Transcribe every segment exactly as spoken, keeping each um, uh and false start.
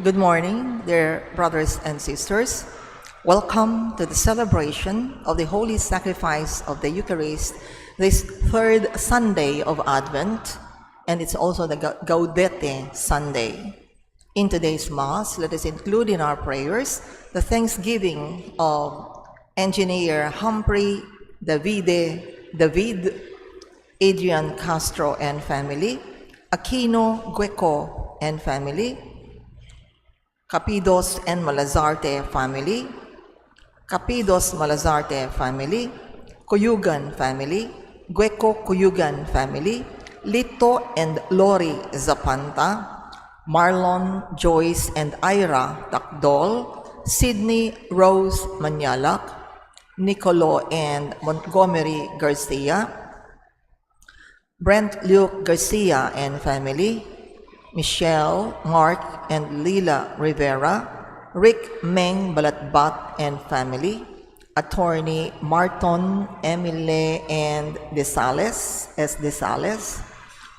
Good morning, dear brothers and sisters. Welcome to the celebration of the Holy Sacrifice of the Eucharist, this third Sunday of Advent, and it's also the Ga- Gaudete Sunday. In today's Mass, let us include in our prayers the thanksgiving of Engineer Humphrey Davide David, Adrian Castro and family, Aquino Gueco and family, Capidos and Malazarte family, Capidos Malazarte family, Cuyugan family, Gueco Cuyugan family, Lito and Lori Zapanta, Marlon, Joyce and Ira Takdol, Sydney Rose Manyalak, Nicolo and Montgomery Garcia, Brent Luke Garcia and family, Michelle, Mark and Lila Rivera, Rick Meng Balatbat and family, Attorney Marton Emile and Desales, S. Desales,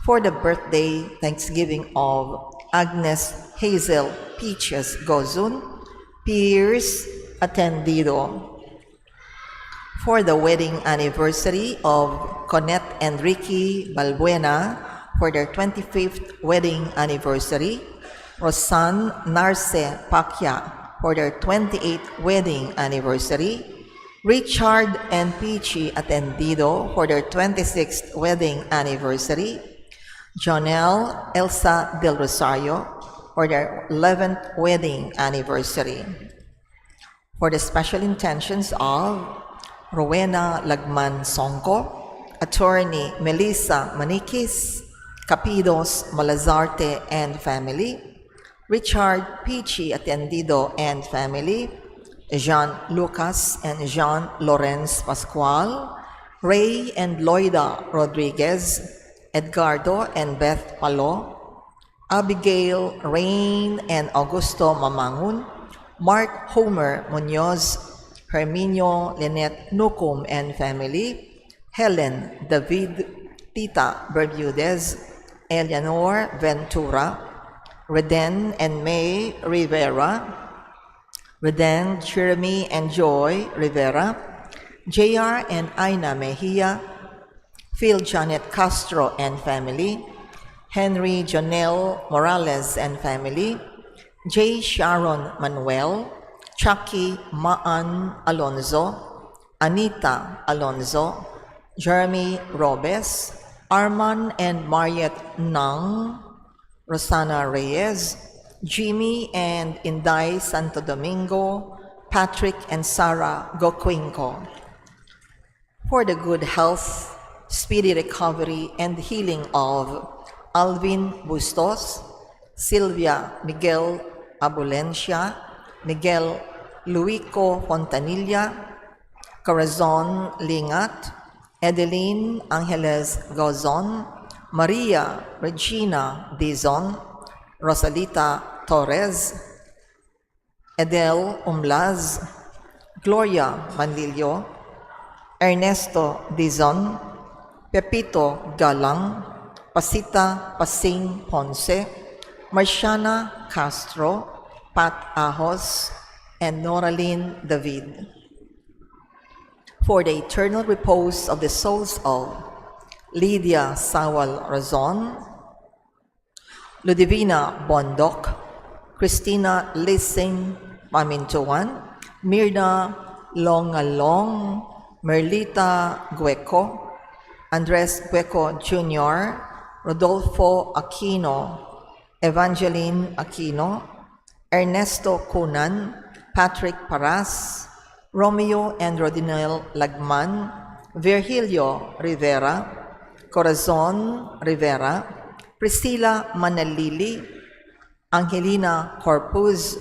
for the birthday thanksgiving of Agnes Hazel Peaches Gozun, Pierce Atendido, for the wedding anniversary of Conet and Ricky Balbuena, for their twenty-fifth wedding anniversary, Rosan Narce Pakia, for their twenty-eighth wedding anniversary, Richard and Peachy Atendido, for their twenty-sixth wedding anniversary, Jonel Elsa Del Rosario, for their eleventh wedding anniversary. For the special intentions of Rowena Lagman Songco, Attorney Melissa Manikis, Capidos Malazarte and family, Richard Peachy Atendido and family, Jean Lucas and Jean Lorenz Pascual, Ray and Loida Rodriguez, Edgardo and Beth Palo, Abigail, Rain, and Augusto Mamangun, Mark Homer Munoz, Herminio Lynette Nucum and family, Helen David, Tita Bermudez, Eleanor Ventura, Reden and May Rivera, Reden, Jeremy, and Joy Rivera, J R and Aina Mejia, Phil Janet Castro and family, Henry Jonel Morales and family, J Sharon Manuel, Chucky Maan Alonzo, Anita Alonzo, Jeremy Robes, Arman and Mariet Nang, Rosana Reyes, Jimmy and Inday Santo Domingo, Patrick and Sarah Gocuinco. For the good health, speedy recovery, and healing of Alvin Bustos, Sylvia Miguel Abulencia, Miguel Luico Fontanilla, Corazon Lingat, Edeline Angeles Gozon, Maria Regina Dizon, Rosalita Torres, Edel Umlaz, Gloria Manlillo, Ernesto Dizon, Pepito Galang, Pasita Pasing Ponce, Marciana Castro, Pat Ahos, and Noralyn David. For the eternal repose of the souls of Lydia Sawal Razon, Ludivina Bondoc, Christina Lising Pamintuan, Mirna Longalong, Merlita Gueco, Andres Gueco Junior, Rodolfo Aquino, Evangeline Aquino, Ernesto Cunan, Patrick Paras, Romeo and Rodinel Lagman, Virgilio Rivera, Corazon Rivera, Priscilla Manalili, Angelina Corpuz,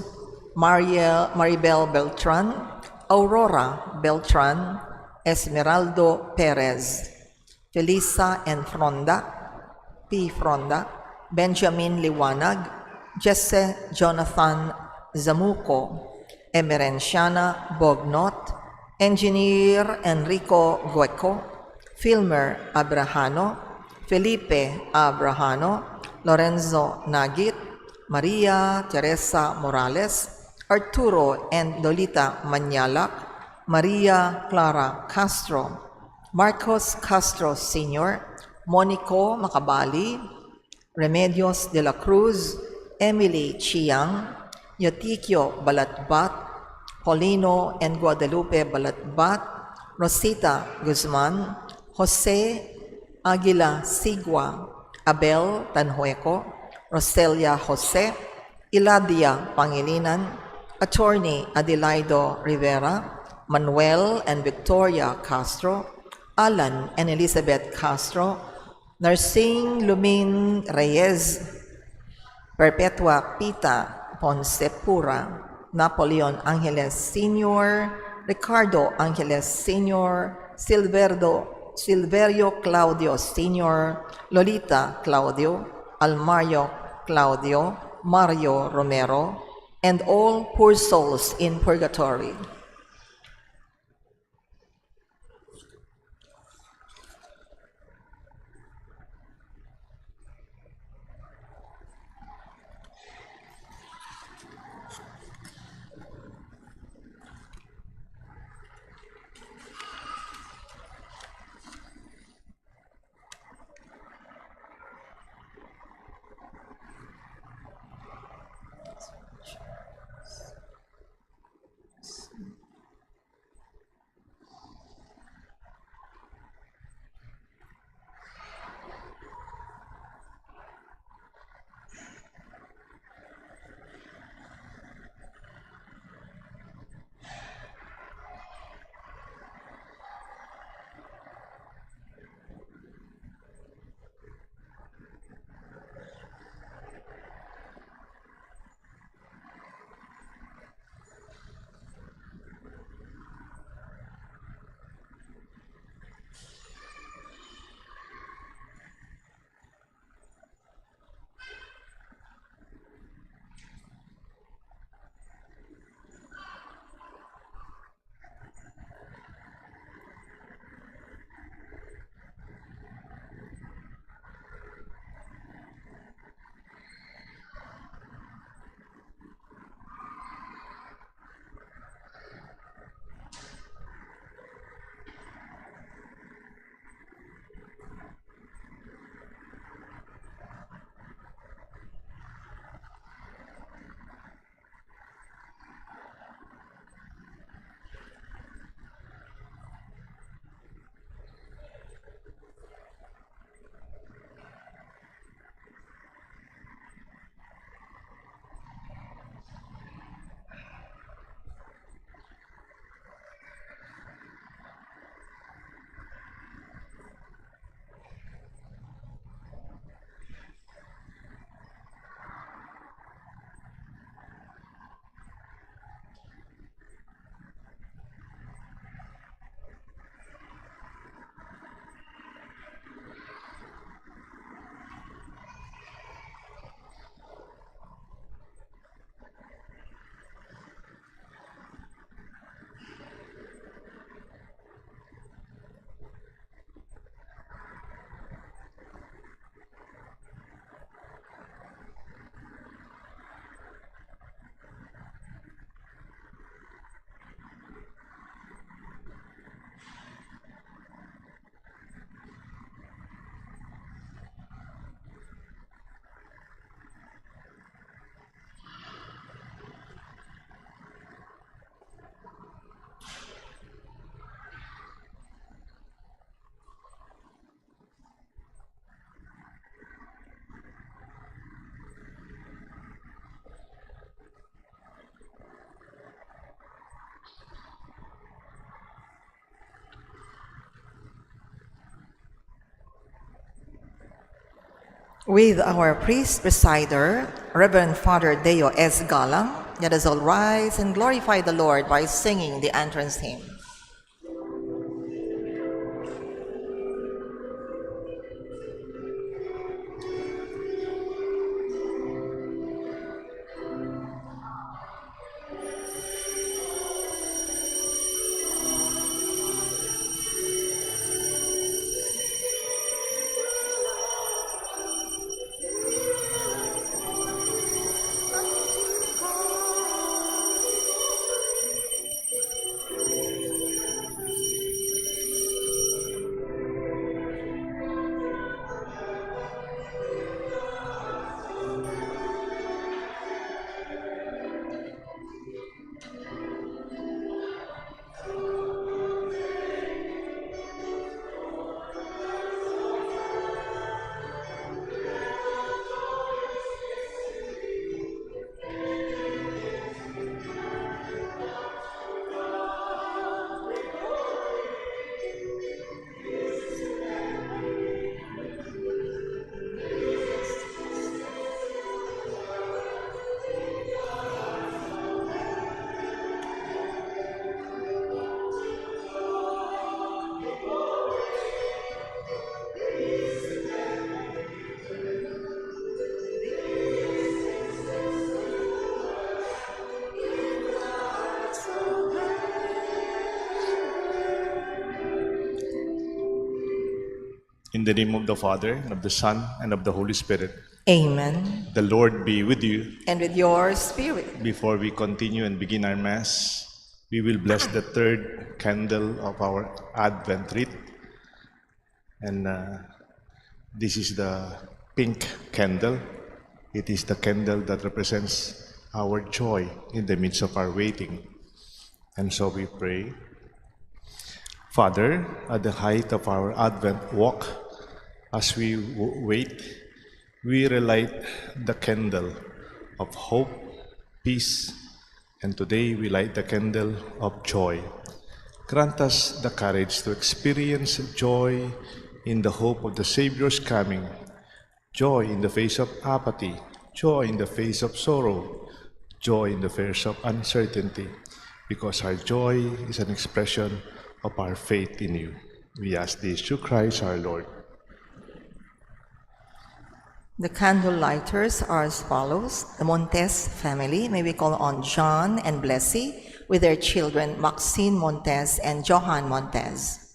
Mariel, Maribel Beltran, Aurora Beltran, Esmeraldo Perez, Felisa and Fronda, P. Fronda, Benjamin Liwanag, Jesse Jonathan Zamuco, Emerenciana Bognot, Engineer Enrico Gueco, Filmer Abrahano, Felipe Abrahano, Lorenzo Nagit, Maria Teresa Morales, Arturo and Lolita Mañalac, Maria Clara Castro, Marcos Castro Senior, Monico Macabali, Remedios de la Cruz, Emily Chiang, Yotikio Balatbat, Paulino and Guadalupe Balatbat, Rosita Guzman, Jose Aguila Sigua, Abel Tanhueco, Roselia Jose, Iladia Pangilinan, Attorney Adelaido Rivera, Manuel and Victoria Castro, Alan and Elizabeth Castro, Nursing Lumin Reyes, Perpetua Pita Ponce Pura, Napoleon Angeles Senior, Ricardo Angeles Senior, Silverdo, Silverio Claudio Senior, Lolita Claudio, Almario Claudio, Mario Romero, and all poor souls in purgatory. With our priest presider, Reverend Father Deo S. Galang, let us all rise and glorify the Lord by singing the entrance hymn. In the name of the Father, and of the Son, and of the Holy Spirit. Amen. The Lord be with you. And with your spirit. Before we continue and begin our Mass, we will bless the third candle of our Advent wreath. And uh, this is the pink candle. It is the candle that represents our joy in the midst of our waiting. And so we pray. Father, at the height of our Advent walk, as we w- wait, we relight the candle of hope, peace, and today we light the candle of joy. Grant us the courage to experience joy in the hope of the Savior's coming, joy in the face of apathy, joy in the face of sorrow, joy in the face of uncertainty, because our joy is an expression of our faith in you. We ask this through Christ our Lord. The candle lighters are as follows. The Montes family, may we call on John and Blessy with their children, Maxine Montes and Johan Montes.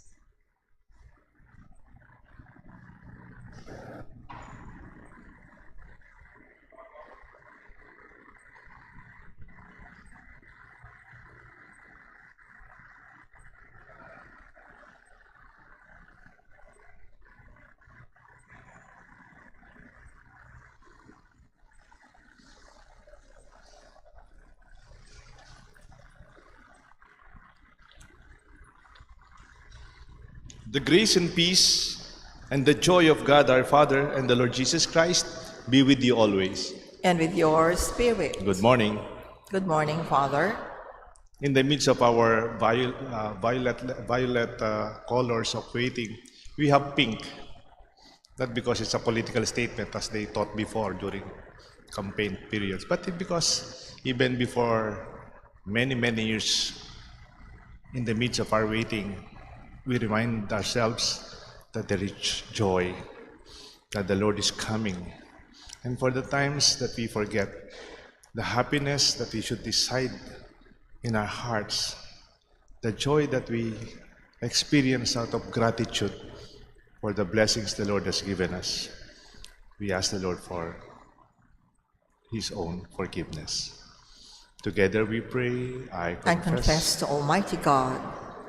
The grace and peace and the joy of God our Father and the Lord Jesus Christ be with you always. And with your spirit. Good morning. Good morning, Father. In the midst of our viol- uh, violet, violet uh, colors of waiting, we have pink. Not because it's a political statement as they thought before during campaign periods, but because even before many, many years in the midst of our waiting, we remind ourselves that there is joy, that the Lord is coming. And for the times that we forget, the happiness that we should decide in our hearts, the joy that we experience out of gratitude for the blessings the Lord has given us. We ask the Lord for His own forgiveness. Together we pray, I I confess confess to Almighty God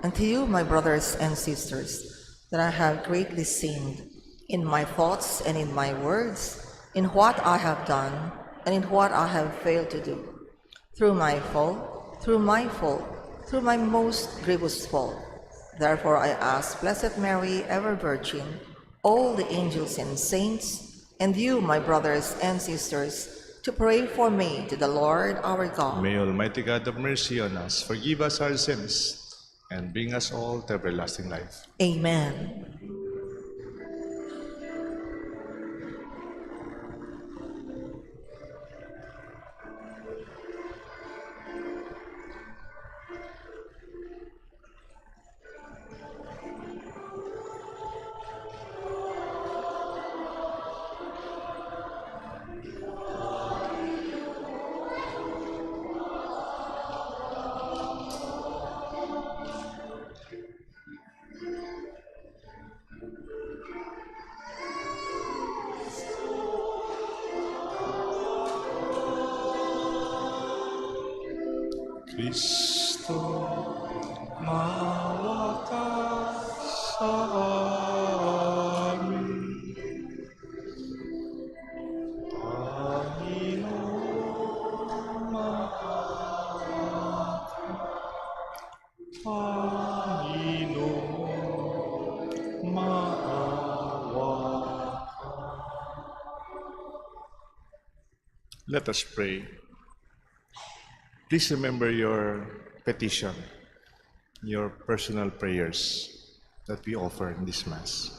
and to you, my brothers and sisters, that I have greatly sinned in my thoughts and in my words, in what I have done and in what I have failed to do. Through my fault, through my fault, through my most grievous fault. Therefore I ask Blessed Mary, ever Virgin, all the angels and saints, and you, my brothers and sisters, to pray for me to the Lord our God. May Almighty God have mercy on us, forgive us our sins, and bring us all to everlasting life. Amen. Kristo, maawa ka sa amin. Panginoon, maawa ka. Panginoon, maawa ka. Let us pray. Please remember your petition, your personal prayers that we offer in this Mass.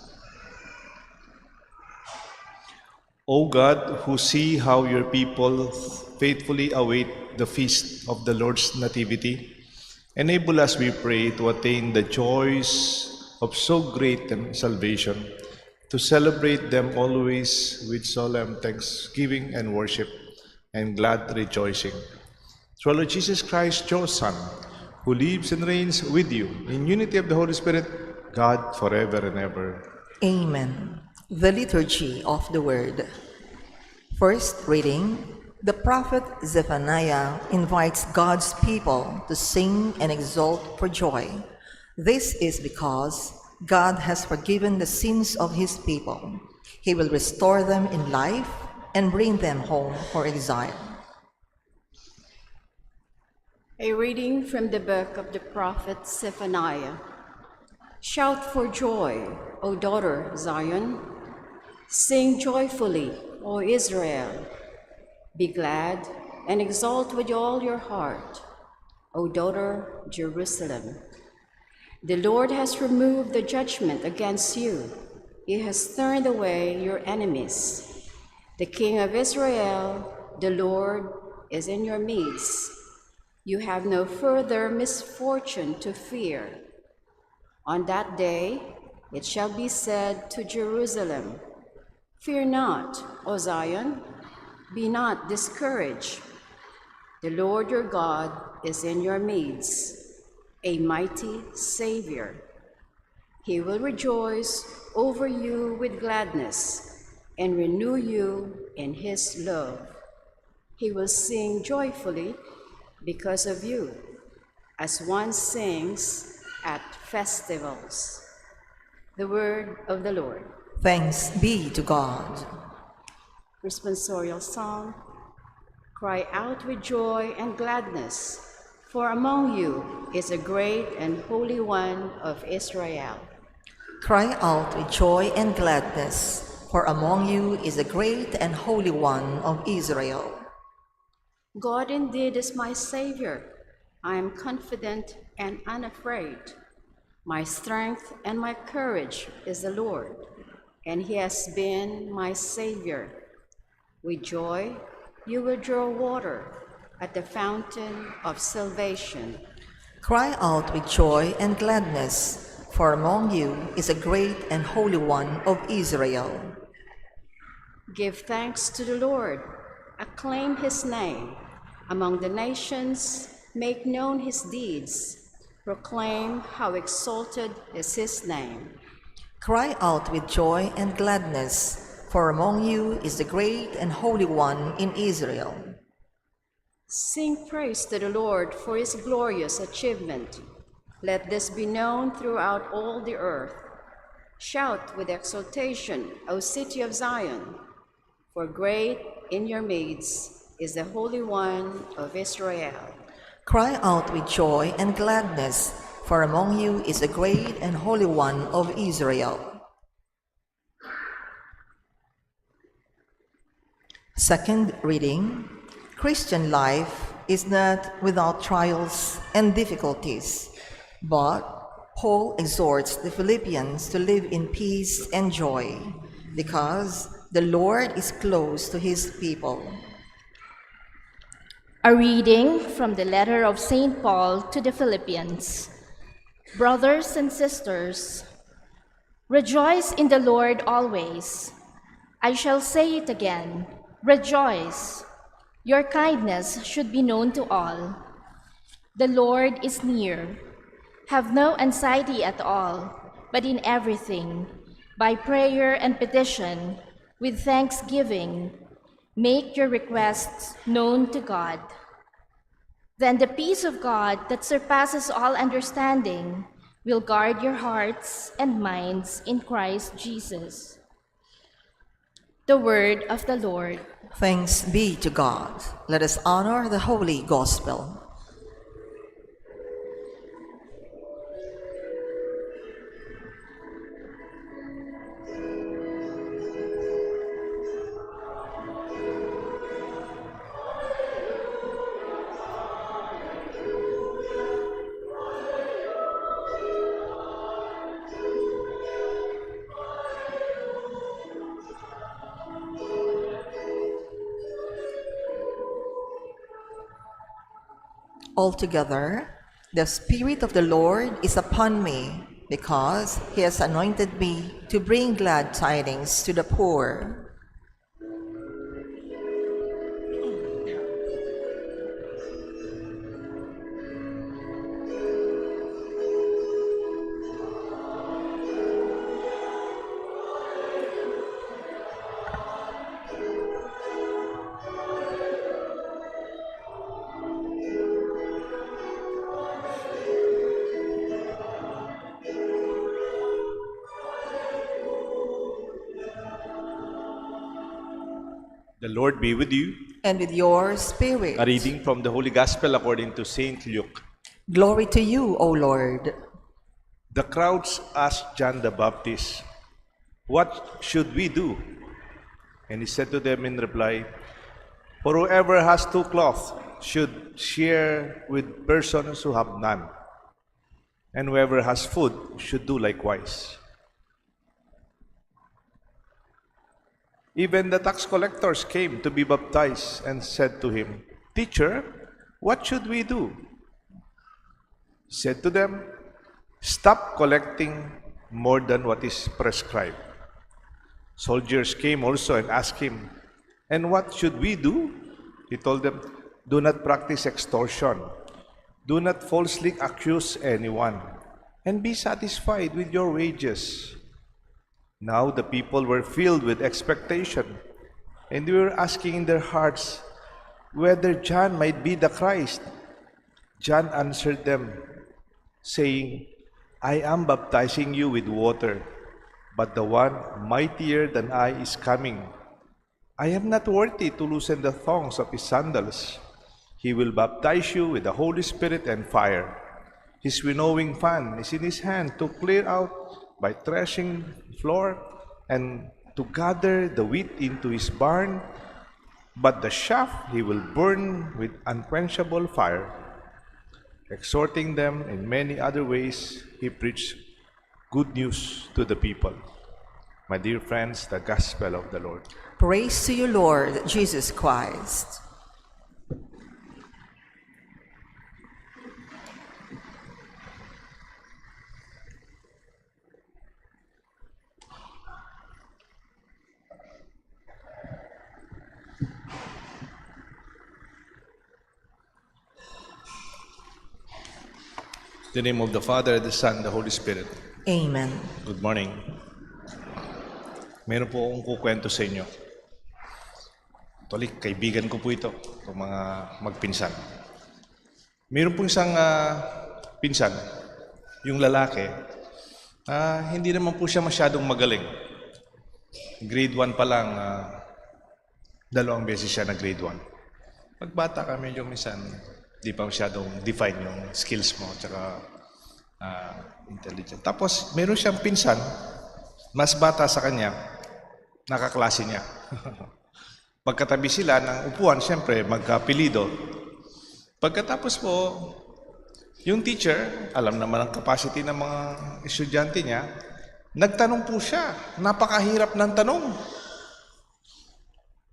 O God, who see how your people faithfully await the feast of the Lord's Nativity, enable us, we pray, to attain the joys of so great an salvation, to celebrate them always with solemn thanksgiving and worship and glad rejoicing. Through our Lord Jesus Christ, your Son, who lives and reigns with you in unity of the Holy Spirit, God, forever and ever. Amen. The Liturgy of the Word. First reading. The prophet Zephaniah invites God's people to sing and exult for joy. This is because God has forgiven the sins of his people. He will restore them in life and bring them home for exile. A reading from the book of the prophet Zephaniah. Shout for joy, O daughter Zion. Sing joyfully, O Israel. Be glad and exult with all your heart, O daughter Jerusalem. The Lord has removed the judgment against you. He has turned away your enemies. The King of Israel, the Lord, is in your midst. You have no further misfortune to fear. On that day it shall be said to Jerusalem, "Fear not, O Zion, be not discouraged. The Lord your God is in your midst, a mighty Savior. He will rejoice over you with gladness and renew you in his love. He will sing joyfully because of you, as one sings at festivals." The word of the Lord. Thanks be to God. Responsorial Psalm. Cry out with joy and gladness, for among you is a great and holy one of Israel. Cry out with joy and gladness, for among you is a great and holy one of Israel. God indeed is my Savior. I am confident and unafraid. My strength and my courage is the Lord, and he has been my Savior. With joy you will draw water at the fountain of salvation. Cry out with joy and gladness, for among you is a great and holy one of Israel. Give thanks to the Lord, acclaim his name. Among the nations, make known his deeds. Proclaim how exalted is his name. Cry out with joy and gladness, for among you is the great and holy one in Israel. Sing praise to the Lord for his glorious achievement. Let this be known throughout all the earth. Shout with exultation, O city of Zion, for great in your midst is the Holy One of Israel. Cry out with joy and gladness, for among you is the great and holy one of Israel. Second reading. Christian life is not without trials and difficulties, but Paul exhorts the Philippians to live in peace and joy, because the Lord is close to his people. A reading from the letter of Saint Paul to the Philippians. Brothers and sisters, rejoice in the Lord always. I shall say it again, rejoice. Your kindness should be known to all. The Lord is near. Have no anxiety at all, but in everything, by prayer and petition, with thanksgiving, make your requests known to God. Then the peace of God that surpasses all understanding will guard your hearts and minds in Christ Jesus. The word of the Lord. Thanks be to God. Let us honor the Holy Gospel. Altogether, the Spirit of the Lord is upon me, because he has anointed me to bring glad tidings to the poor. The Lord be with you. And with your spirit. A reading from the Holy Gospel according to Saint Luke. Glory to you, O Lord. The crowds asked John the Baptist, "What should we do?" And he said to them in reply, "For whoever has two cloths should share with persons who have none, and whoever has food should do likewise." Even the tax collectors came to be baptized and said to him, "Teacher, what should we do?" Said to them, "Stop collecting more than what is prescribed." Soldiers came also and asked him, "And what should we do?" He told them, "Do not practice extortion. Do not falsely accuse anyone, and be satisfied with your wages." Now the people were filled with expectation, and they were asking in their hearts whether John might be the Christ. John answered them, saying, "I am baptizing you with water, but the one mightier than I is coming. I am not worthy to loosen the thongs of his sandals. He will baptize you with the Holy Spirit and fire. His winnowing fan is in his hand to clear out by threshing floor and to gather the wheat into his barn, but the chaff he will burn with unquenchable fire." Exhorting them in many other ways, he preached good news to the people. My dear friends, the gospel of the Lord. Praise to you, Lord Jesus Christ. In the name of the Father, the Son, the Holy Spirit. Amen. Good morning. Meron po akong kukwento sa inyo. Actually, kaibigan ko po ito, itong mga magpinsan. Meron pong isang, ah, pinsan, yung lalaki, ah, hindi naman po siya masyadong magaling. Grade one pa lang, ah, dalawang beses siya nag-grade one. Pag bata ka, medyo minsan, di pa masyadong define yung skills mo, tsaka, ah, intelligent. Tapos, meron siyang pinsan, mas bata sa kanya, nakaklase niya. Pagkatabi sila ng upuan, siyempre, magkaapelyido. Pagkatapos po, yung teacher, alam naman ang capacity ng mga estudyante niya, nagtanong po siya. Napakahirap ng tanong.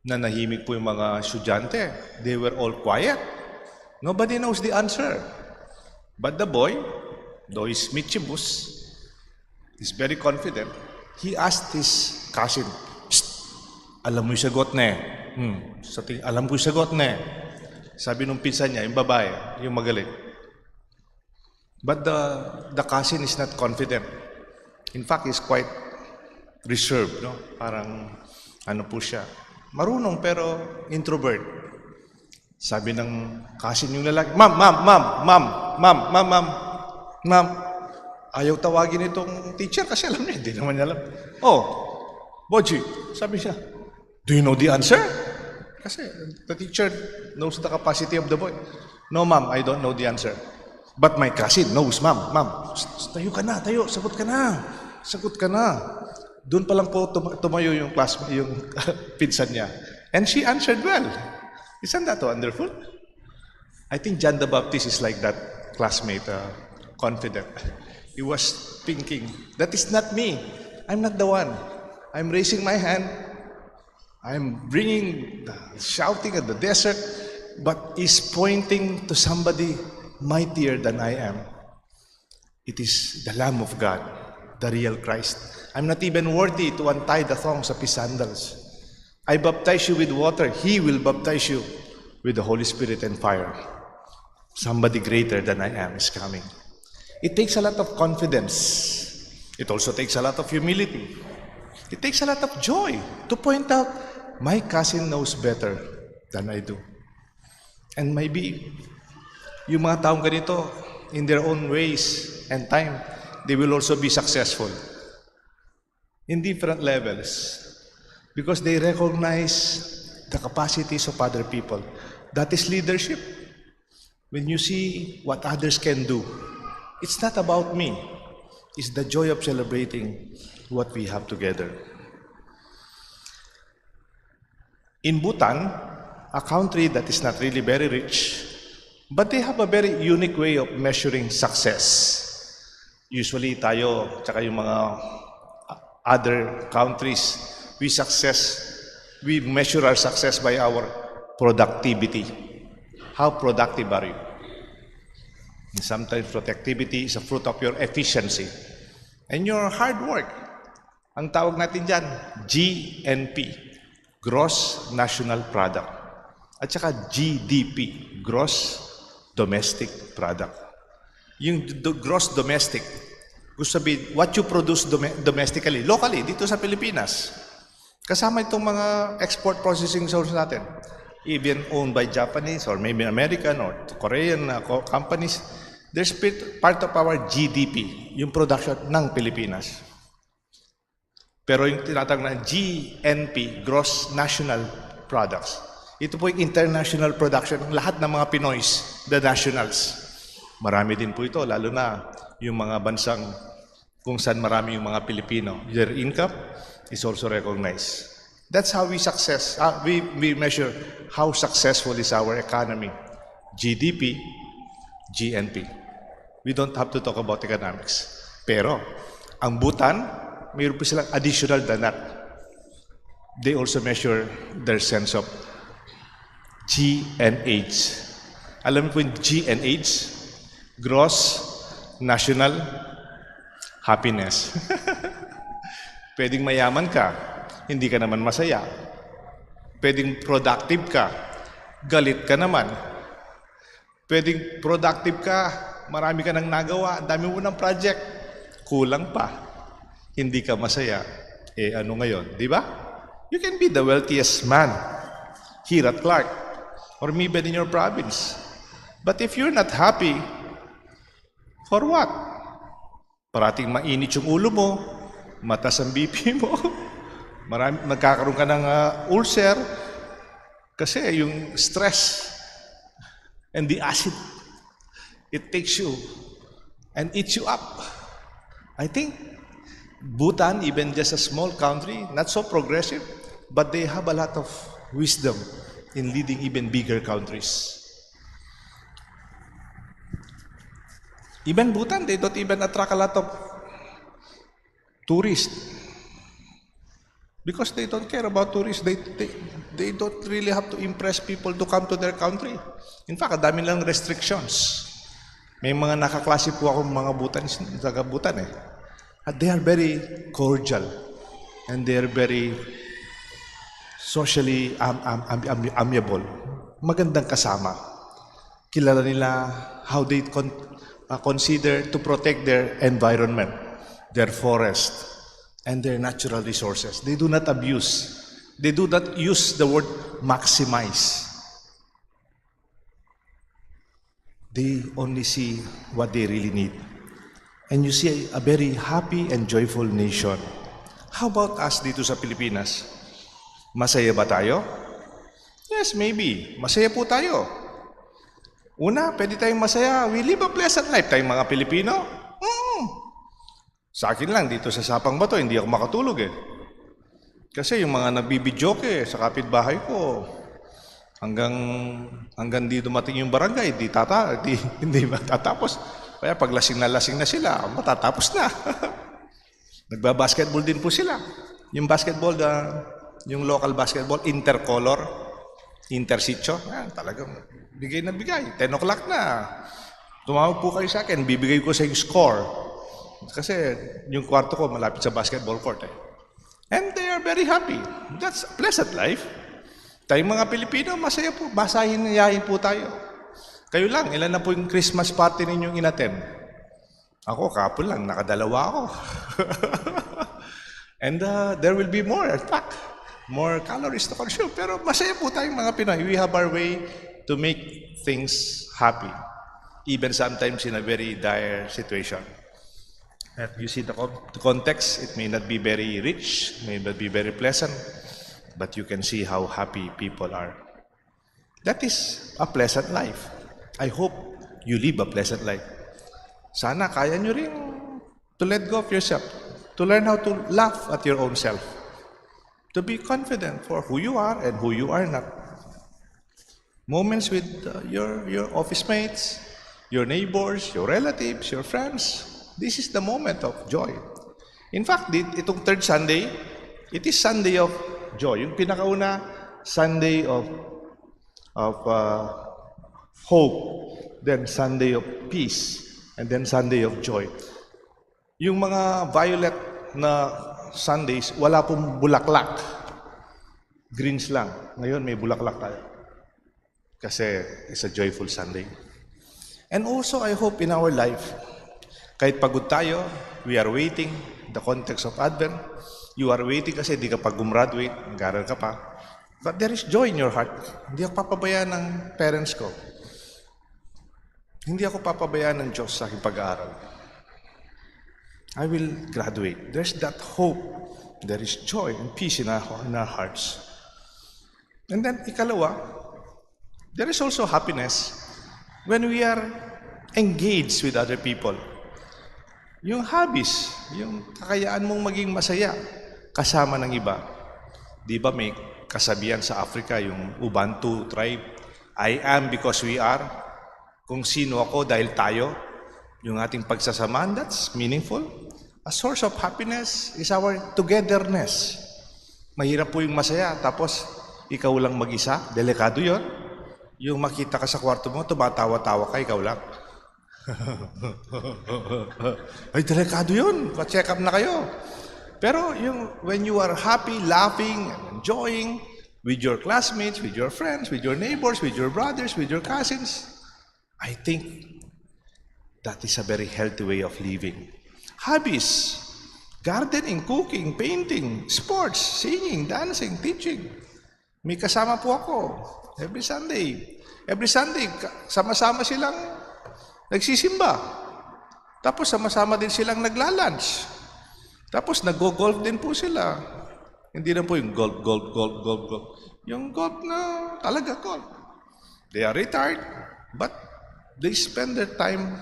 Nanahimik po yung mga estudyante. They were all quiet. Nobody knows the answer. But the boy, though he's mischievous, he's very confident. He asked his cousin, "Psst, alam mo yung sagot, ne?" Hmm, sa ting-, "Alam ko yung sagot, ne." Sabi nung pinsan niya, yung babae, yung magaling. But the, the cousin is not confident. In fact, he's quite reserved, no? Parang, ano po siya, marunong pero introvert. Sabi ng cousin yung lalaki, "Ma'am, ma'am, ma'am, ma'am, ma'am, ma'am, ma'am, ma'am, ayaw tawagin itong teacher kasi alam niya, hindi naman niya alam." "Oh, Boji," sabi siya, "do you know the answer?" Kasi the teacher knows the capacity of the boy. "No, ma'am, I don't know the answer. But my cousin knows, ma'am, ma'am." "Psst, psst, tayo ka na, tayo, sagot ka na. Sagot ka na." Doon pa lang po tuma-, tumayo yung class, yung pinsan niya. And she answered well. Isn't that wonderful? I think John the Baptist is like that classmate, uh, confident. He was thinking, "That is not me. I'm not the one. I'm raising my hand. I'm bringing the shouting at the desert," but is pointing to somebody mightier than I am. It is the Lamb of God, the real Christ. I'm not even worthy to untie the thongs of his sandals. I baptize you with water. He will baptize you with the Holy Spirit and fire. Somebody greater than I am is coming. It takes a lot of confidence. It also takes a lot of humility. It takes a lot of joy to point out, "My cousin knows better than I do." And maybe, yung mga taong ganito, in their own ways and time, they will also be successful in different levels because they recognize the capacities of other people. That is leadership. When you see what others can do, it's not about me. It's the joy of celebrating what we have together. In Bhutan, a country that is not really very rich, but they have a very unique way of measuring success. Usually tayo, tsaka yung mga other countries, we success, we measure our success by our productivity. How productive are you? And sometimes productivity is a fruit of your efficiency and your hard work. Ang tawag natin dyan, G N P, Gross National Product. At saka G D P, Gross Domestic Product. Yung do- gross domestic, gusto sabihin, what you produce dome- domestically, locally, dito sa Pilipinas. Kasama itong mga export processing zones natin. Even owned by Japanese or maybe American or Korean uh, co- companies. There's pit- part of our G D P, yung production ng Pilipinas. Pero yung tinatawag na G N P, Gross National Products, ito po yung international production ng lahat ng mga Pinoys, the nationals. Marami din po ito, lalo na yung mga bansang kung saan marami yung mga Pilipino. Their income is also recognized. That's how we success, uh, we, we measure how successful is our economy. G D P, G N P. We don't have to talk about economics. Pero, ang Bhutan, mayroon po silang additional than that. They also measure their sense of G N H. Alam mo po yung G N H? Gross National Happiness. Pwedeng mayaman ka, hindi ka naman masaya. Pwedeng productive ka, galit ka naman. Pwedeng productive ka, marami ka nang nagawa, ang dami mo ng project, kulang pa. Hindi ka masaya. Eh, ano ngayon, di ba? You can be the wealthiest man here at Clark or maybe in your province. But if you're not happy, for what? Parating mainit yung ulo mo, mataas ang B P mo, marami, magkakaroon ka ng ah, ulcer, kasi yung stress and the acid, it takes you and eats you up. I think Bhutan, even just a small country, not so progressive, but they have a lot of wisdom in leading even bigger countries. Even Bhutan, they don't even attract a lot of tourists. Because they don't care about tourists, they, they, they don't really have to impress people to come to their country. In fact, ang dami lang restrictions. May mga nakaklase po akong mga Bhutan, taga Bhutan eh. At they are very cordial and they are very socially am, am, am, am, amiable. Magandang kasama. Kilala nila how they con- uh, consider to protect their environment, their forest, and their natural resources. They do not abuse. They do not use the word maximize. They only see what they really need. And you see a very happy and joyful nation. How about us dito sa Pilipinas? Masaya ba tayo? Yes, maybe. Masaya po tayo. Una, pwede tayong masaya. We live a pleasant life tayong mga Pilipino. Mm. Sa akin lang, dito sa Sapang Bato, hindi ako makatulog eh. Kasi yung mga nagbibidyoke sa kapitbahay ko, hanggang, hanggang di dumating yung barangay, di tata, di, hindi matatapos. Kaya pag lasing na lasing na sila, matatapos na. Nagbabasketball din po sila. Yung basketball, ah, yung local basketball, intercolor, intersitio, ah, talagang bigay na bigay. Ten o'clock na. Tumawag po kayo sa akin, bibigay ko sa yung score. Kasi yung kwarto ko malapit sa basketball court eh. And they are very happy. That's a pleasant life. Tayong mga Pilipino, masaya po, masayahin po tayo. Kayo lang, ilan na po yung Christmas party ninyong inattend? Ako, kahapon lang, nakadalawa ako. And uh, there will be more, in fact, more calories to consume. Pero masaya po tayong mga Pinoy. We have our way to make things happy, even sometimes in a very dire situation. At you see the, con- the context, it may not be very rich, may not be very pleasant. But you can see how happy people are. That is a pleasant life. I hope you live a pleasant life. Sana kaya nyo rin to let go of yourself, to learn how to laugh at your own self, to be confident for who you are and who you are not. Moments with uh, your, your office mates, your neighbors, your relatives, your friends. This is the moment of joy. In fact, di- itong third Sunday, it is Sunday of joy. Yung pinakauna, Sunday of, of uh, hope, then Sunday of peace, and then Sunday of joy. Yung mga violet na Sundays, wala pong bulaklak. Greens lang. Ngayon, may bulaklak tayo. Kasi it's a joyful Sunday. And also, I hope in our life, kahit pagod tayo, we are waiting, the context of Advent, you are waiting kasi di ka pa gumraduate, nag-aaral ka pa. But there is joy in your heart. Hindi ako papabayaan ng parents ko. Hindi ako papabayaan ng Diyos sa aking pag-aaral. I will graduate. There's that hope. There is joy and peace in our, in our hearts. And then, ikalawa, there is also happiness when we are engaged with other people. Yung hobbies, yung kakayaan mong maging masaya kasama ng iba. Di ba may kasabihan sa Africa, yung Ubantu tribe, "I am because we are." Kung sino ako dahil tayo, yung ating pagsasamahan, that's meaningful. A source of happiness is our togetherness. Mahirap po yung masaya, tapos ikaw lang mag-isa, delikado yon. Yung makita ka sa kwarto mo, tumatawa-tawa ka, ikaw lang. Ay, delikado yun. Pa-check up na kayo. Pero yung when you are happy, laughing, and enjoying with your classmates, with your friends, with your neighbors, with your brothers, with your cousins, I think that is a very healthy way of living. Hobbies, gardening, cooking, painting, sports, singing, dancing, teaching. May kasama po ako every Sunday. Every Sunday, ka- sama-sama silang nagsisimba. Tapos sama-sama din silang nagla-lunch. Tapos naggo-golf din po sila. Hindi lang po yung golf, golf, golf, golf, golf. Yung golf na talaga golf. They are retired, but they spend their time,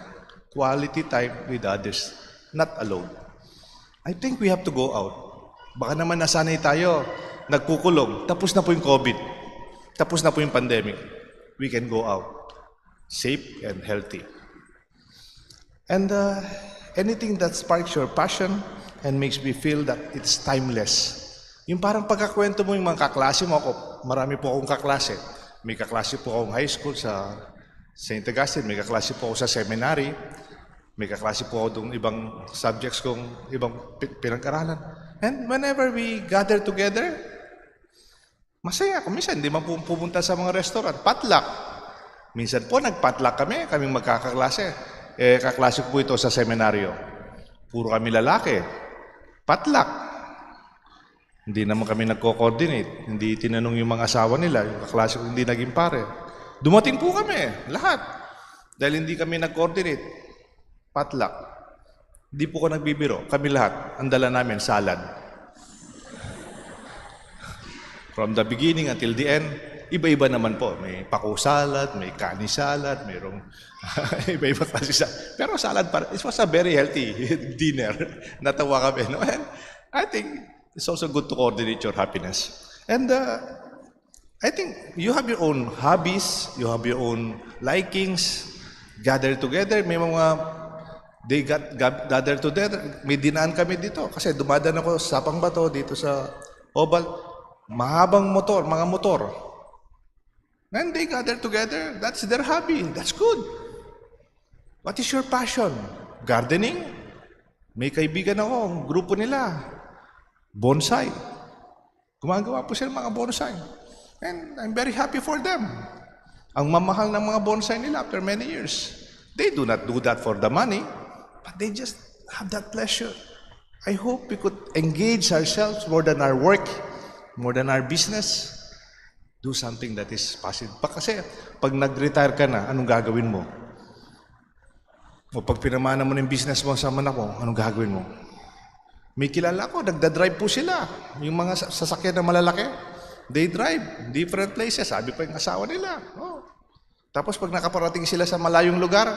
quality time with others, not alone. I think we have to go out. Baka naman nasanay tayo, nagkukulong, tapos na po yung COVID, tapos na po yung pandemic. We can go out, safe and healthy. And uh, anything that sparks your passion and makes me feel that it's timeless. Yung parang pagkakwento mo yung mga kaklase mo, ako, marami po akong kaklase. May kaklase po akong high school sa Saint Augustine, may kaklase po ako sa seminary, may kaklase po ako dong ibang subjects kong ibang pi- pinag-aralan. And whenever we gather together, masaya ako. Minsan, di man pu- pumunta sa mga restaurant. Potluck. Minsan po, nag-potluck kami, kaming magkakaklase. Eh, kaklase ko po ito sa seminaryo. Puro kami lalaki. Potluck. Hindi naman kami nagko-coordinate. Hindi tinanong yung mga asawa nila, yung kaklase ko, hindi naging pare. Dumating po kami, lahat. Dahil hindi kami nag-coordinate. Potluck. Di po ko nagbibiro. Kami lahat, ang dala namin, salad. From the beginning until the end, iba-iba naman po. May pako salad, may kani salad, mayroong iba-iba klase sa... Pero salad pa rin. It was a very healthy dinner. Natawa kami, no? And I think it's also good to coordinate your happiness. And uh, I think you have your own hobbies, you have your own likings. Gather together, may mga they got, got gather together. May dinaan kami dito kasi dumadaan ako sa Sapang Bato, dito sa Oval. Mahabang motor, mga motor. And they gather together. That's their hobby. That's good. What is your passion? Gardening? May kaibigan ako, ang grupo nila, bonsai. Gumagawa po sila ng mga bonsai. And I'm very happy for them. Ang mamahal ng mga bonsai nila after many years. They do not do that for the money, but they just have that pleasure. I hope we could engage ourselves more than our work, more than our business. Do something that is positive. Pa kasi, pag nag-retire ka na, anong gagawin mo? O pag pinamana mo na yung business mo sa anak mo, anong gagawin mo? May kilala ko, nagdadrive po sila. Yung mga sa- sasakyan na malalaki. They drive different places. Sabi pa yung asawa nila. Oh. Tapos pag nakaparating sila sa malayong lugar,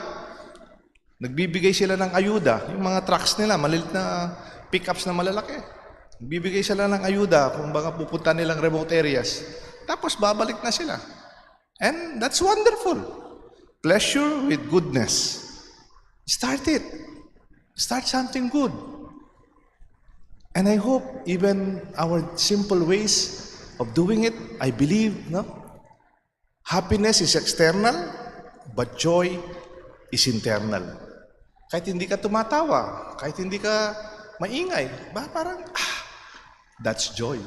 nagbibigay sila ng ayuda. Yung mga trucks nila, malilit na pickups na malalaki. Nagbibigay sila ng ayuda kung baka pupunta nilang remote areas. Tapos babalik na sila. And that's wonderful. Pleasure with goodness. Start it. Start something good. And I hope even our simple ways of doing it, I believe, no? Happiness is external, but joy is internal. Kahit hindi ka tumatawa, kahit hindi ka maingay, ba parang, ah, that's joy.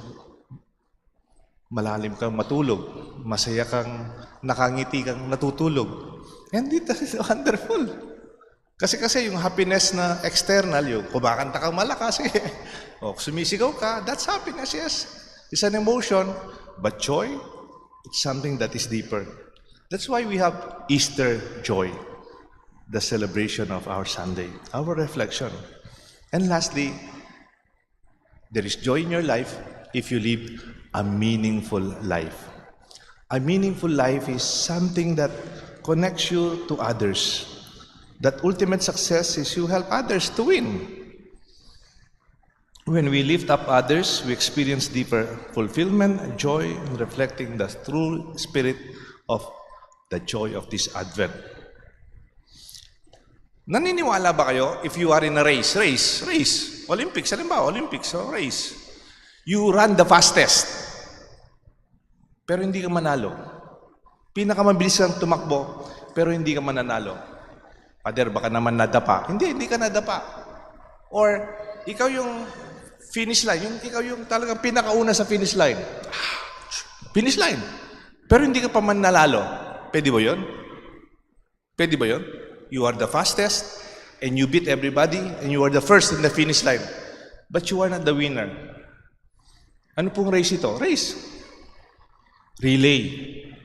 Malalim kang matulog, masaya kang nakangiti kang natutulog. And it is wonderful. Kasi, kasi yung happiness na external, yung kumakanta kang malakas, eh. O, sumisigaw ka, that's happiness, yes. It's an emotion, but joy, it's something that is deeper. That's why we have Easter joy, the celebration of our Sunday, our reflection. And lastly, there is joy in your life if you live a meaningful life. A meaningful life is something that connects you to others. That ultimate success is you help others to win. When we lift up others, we experience deeper fulfillment and joy in reflecting the true spirit of the joy of this Advent. Naniniwala ba kayo, if you are in a race, race, race, Olympics, halimbawa, Olympics, o race, you run the fastest, pero hindi ka manalo. Pinakamabilis kang tumakbo, pero hindi ka mananalo. Pader, baka naman nadapa. Hindi, hindi ka nadapa. Or, ikaw yung finish line, yung, ikaw yung talagang pinakauna sa finish line. Finish line. Pero hindi ka pa mananalo. Pwede ba yun? Pwede ba yun? You are the fastest, and you beat everybody, and you are the first in the finish line. But you are not the winner. Ano pong race ito? Race. Relay.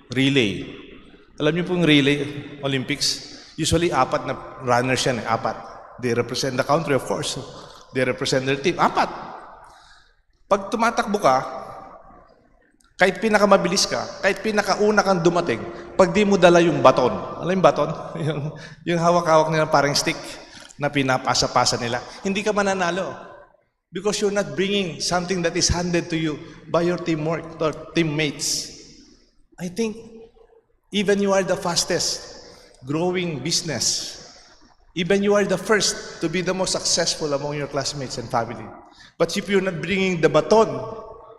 Relay. Alam niyo pong relay Olympics? Usually, apat na runners yan, eh. Apat. They represent the country, of course. They represent their team. Apat. Pag tumatakbo ka, kahit pinakamabilis ka, kahit pinakauna kang dumating, pag di mo dala yung baton, alam yung baton? Yung, yung hawak-hawak nila parang stick na pinapasa-pasa nila, hindi ka mananalo. Because you're not bringing something that is handed to you by your teamwork or teammates. I think even you are the fastest growing business. Even you are the first to be the most successful among your classmates and family. But if you're not bringing the baton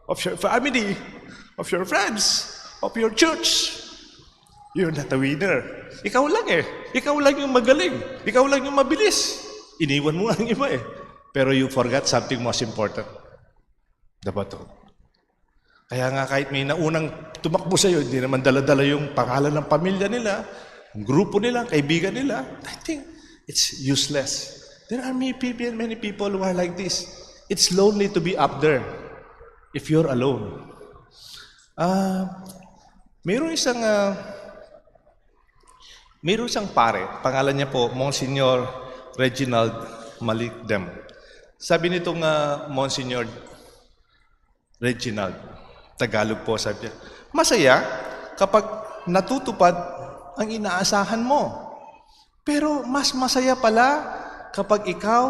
of your family, of your friends, of your church, you're not a winner. Ikaw lang eh. Ikaw lang yung magaling. Ikaw lang yung mabilis. Iniwan mo ang iba eh. Pero you forgot something most important. The baton. Kaya nga kahit may naunang tumakbo sa'yo, hindi naman dala-dala yung pangalan ng pamilya nila, yung grupo nila, kaibigan nila, I think it's useless. There are many people, many people who are like this. It's lonely to be up there if you're alone. Ah, mayroon isang ah, mayroon isang pare, pangalan niya po Monsignor Reginald Malikdem. Sabi nitong ah, Monsignor Reginald, Tagalog po, sabi niya, "Masaya kapag natutupad ang inaasahan mo. Pero mas masaya pala kapag ikaw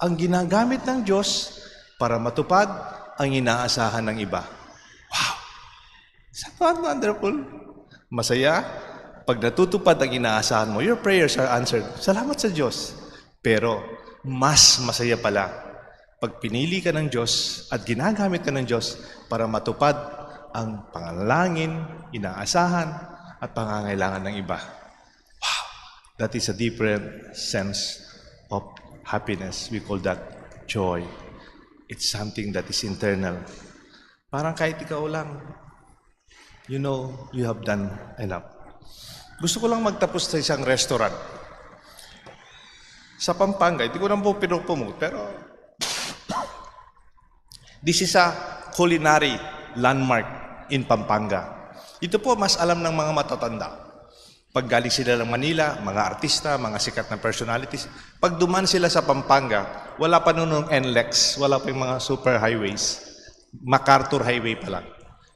ang ginagamit ng Diyos para matupad ang inaasahan ng iba." Wow! Isn't that wonderful? Masaya pag natutupad ang inaasahan mo. Your prayers are answered. Salamat sa Diyos. Pero mas masaya pala pag pinili ka ng Diyos at ginagamit ka ng Diyos para matupad ang panalangin, inaasahan, at pangangailangan ng iba. Wow! That is a different sense of happiness. We call that joy. It's something that is internal. Parang kahit ikaw lang, you know, you have done enough. Gusto ko lang magtapos sa isang restaurant. Sa Pampanga, hindi ko lang po pinupumut, pero this is a culinary landmark in Pampanga. Ito po, mas alam ng mga matatanda. Pag galing sila ng Manila, mga artista, mga sikat na personalities, pag duman sila sa Pampanga, wala pa nun ng NLEX, wala pa yung mga super highways. MacArthur Highway pa lang.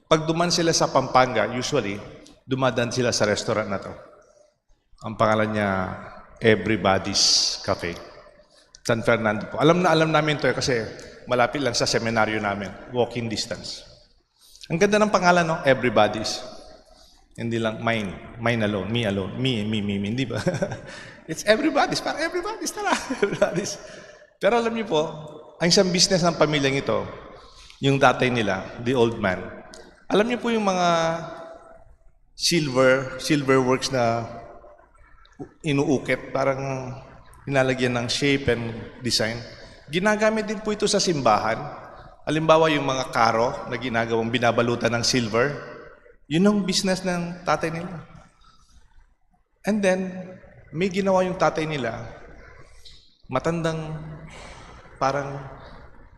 Pag duman sila sa Pampanga, usually, dumadan sila sa restaurant na to. Ang pangalan niya, Everybody's Cafe. San Fernando po. Alam na alam namin to eh, kasi malapit lang sa seminaryo namin. Walking distance. Ang ganda ng pangalan, no? Everybody's. Hindi lang mine, mine alone, me alone, me, me, me, me. Hindi ba? It's everybody's. Parang everybody's, tara. Everybody's. Pero alam niyo po, ang isang business ng pamilyang ito, yung tatay nila, the old man, alam niyo po yung mga silver, silver works na inuukit, parang nilalagyan ng shape and design. Ginagamit din po ito sa simbahan. Halimbawa, yung mga karo na ginagawang binabalutan ng silver, yun ang business ng tatay nila. And then, may ginawa yung tatay nila, matandang parang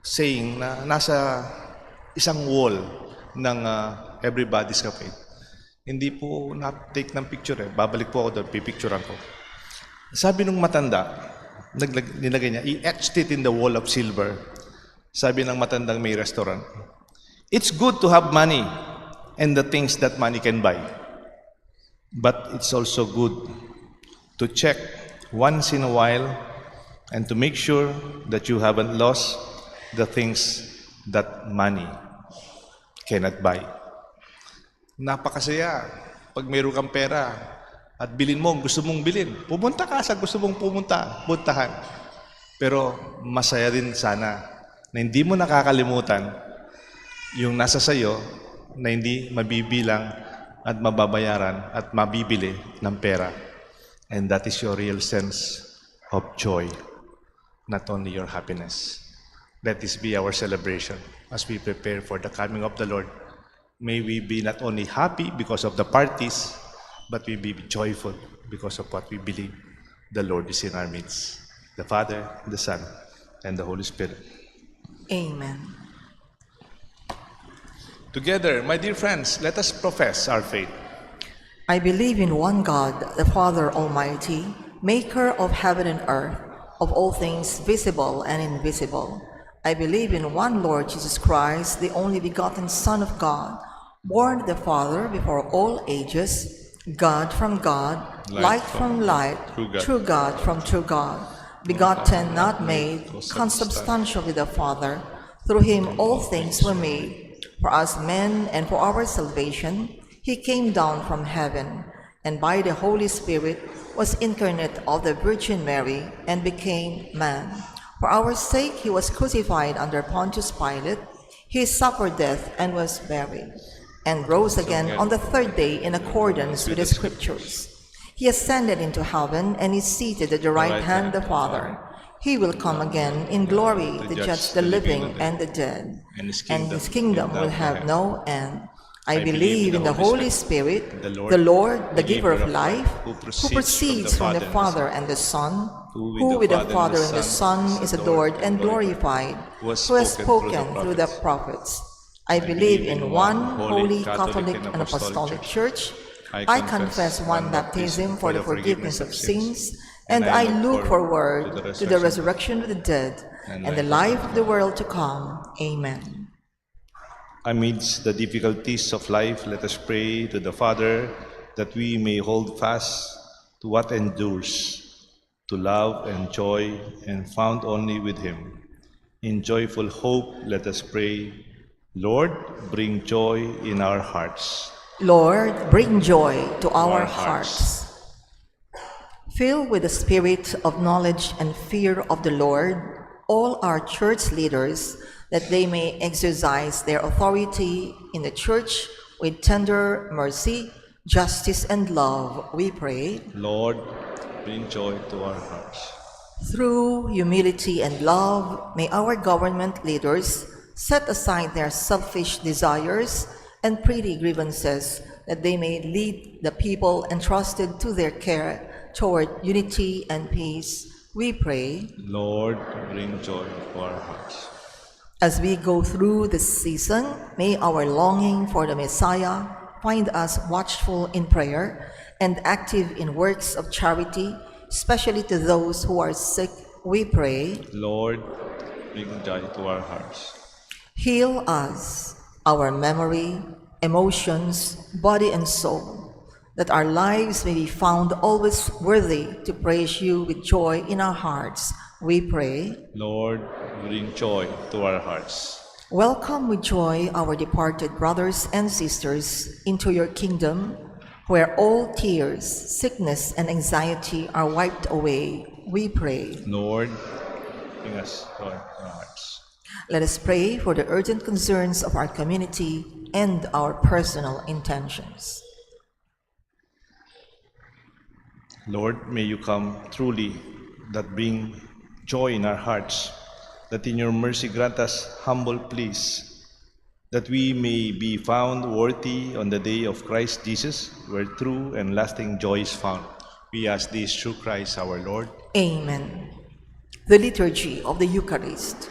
saying na nasa isang wall ng ah, Everybody's Cafe. Hindi po na-take ng picture eh. Babalik po ako doon, pipicturan ko. Sabi nung matanda, naglag- nilagay niya, he etched it in the wall of silver. Sabi ng matandang may restaurant, "It's good to have money and the things that money can buy. But it's also good to check once in a while and to make sure that you haven't lost the things that money cannot buy." Napakasaya pag mayroon kang pera at bilin mo ang gusto mong bilin. Pumunta ka sa gusto mong pumunta, puntahan. Pero masaya din sana na hindi mo nakakalimutan yung nasa sayo na hindi mabibilang at mababayaran at mabibili ng pera. And that is your real sense of joy, not only your happiness. Let this be our celebration as we prepare for the coming of the Lord. May we be not only happy because of the parties, but we be joyful because of what we believe the Lord is in our midst. The Father, the Son, and the Holy Spirit. Amen. Together, my dear friends, let us profess our faith. I believe in one God, the Father Almighty, maker of heaven and earth, of all things visible and invisible. I believe in one Lord Jesus Christ, the only begotten Son of God, born of the Father before all ages, God from God, light from light, true God from true God, begotten, not made, consubstantial with the Father. Through him all things were made. For us men and for our salvation, he came down from heaven, and by the Holy Spirit was incarnate of the Virgin Mary and became man. For our sake he was crucified under Pontius Pilate. He suffered death and was buried, and rose again on the third day in accordance with the Scriptures. He ascended into heaven and is seated at the right hand of the Father. He will come again in glory to judge the living and the dead, and his kingdom will have no end. I believe in the Holy Spirit, the Lord, the giver of life, who proceeds from the Father and the Son, who with the Father and the Son is adored and glorified, who has spoken through the prophets. I believe in one holy Catholic and Apostolic Church. I confess one baptism for the forgiveness of sins, and I look forward to the resurrection of the dead and the life of the world to come. Amen. Amidst the difficulties of life, let us pray to the Father that we may hold fast to what endures, to love and joy and found only with Him. In joyful hope, let us pray, Lord, bring joy in our hearts. Lord, bring joy to our hearts. Filled with the spirit of knowledge and fear of the Lord, all our church leaders, that they may exercise their authority in the church with tender mercy, justice, and love, we pray. Lord, bring joy to our hearts. Through humility and love, may our government leaders set aside their selfish desires and petty grievances, that they may lead the people entrusted to their care toward unity and peace, we pray. Lord, bring joy to our hearts. As we go through this season, may our longing for the Messiah find us watchful in prayer and active in works of charity, especially to those who are sick, we pray. Lord, bring joy to our hearts. Heal us, our memory, emotions, body, and soul, that our lives may be found always worthy to praise you with joy in our hearts, we pray. Lord, bring joy to our hearts. Welcome with joy our departed brothers and sisters into your kingdom, where all tears, sickness, and anxiety are wiped away, we pray. Lord, bring us joy to our hearts. Let us pray for the urgent concerns of our community and our personal intentions. Lord, may you come truly, that bring joy in our hearts, that in your mercy grant us humble pleas, that we may be found worthy on the day of Christ Jesus, where true and lasting joy is found. We ask this through Christ our Lord. Amen. The Liturgy of the Eucharist.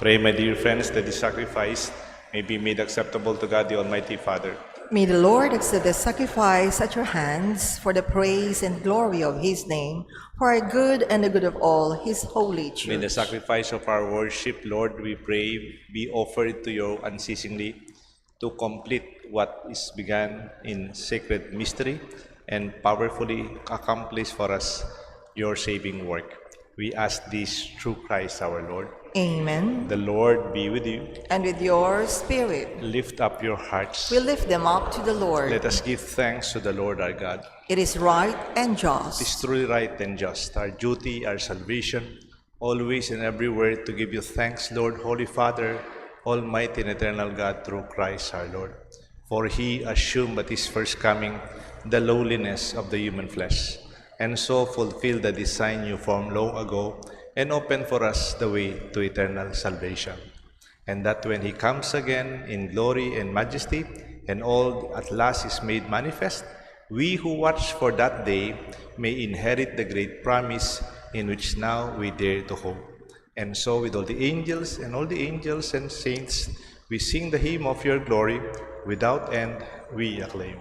Pray, my dear friends, that this sacrifice may be made acceptable to God, the Almighty Father. May the Lord accept the sacrifice at your hands for the praise and glory of his name, for our good and the good of all his holy church. May the sacrifice of our worship, Lord, we pray, be offered to you unceasingly, to complete what is begun in sacred mystery and powerfully accomplish for us your saving work. We ask this through Christ our Lord. Amen. The Lord be with you. And with your spirit. Lift up your hearts. We lift them up to the Lord. Let us give thanks to the Lord our God. It is right and just. It is truly right and just, our duty, our salvation, always and everywhere to give you thanks, Lord, Holy Father, Almighty and eternal God, through Christ our Lord. For he assumed at his first coming the lowliness of the human flesh, and so fulfilled the design you formed long ago and opened for us the way to eternal salvation. And that when he comes again in glory and majesty, and all at last is made manifest, we who watch for that day may inherit the great promise in which now we dare to hope. And so, with all the angels and all the angels and saints, we sing the hymn of your glory. Without end, we acclaim.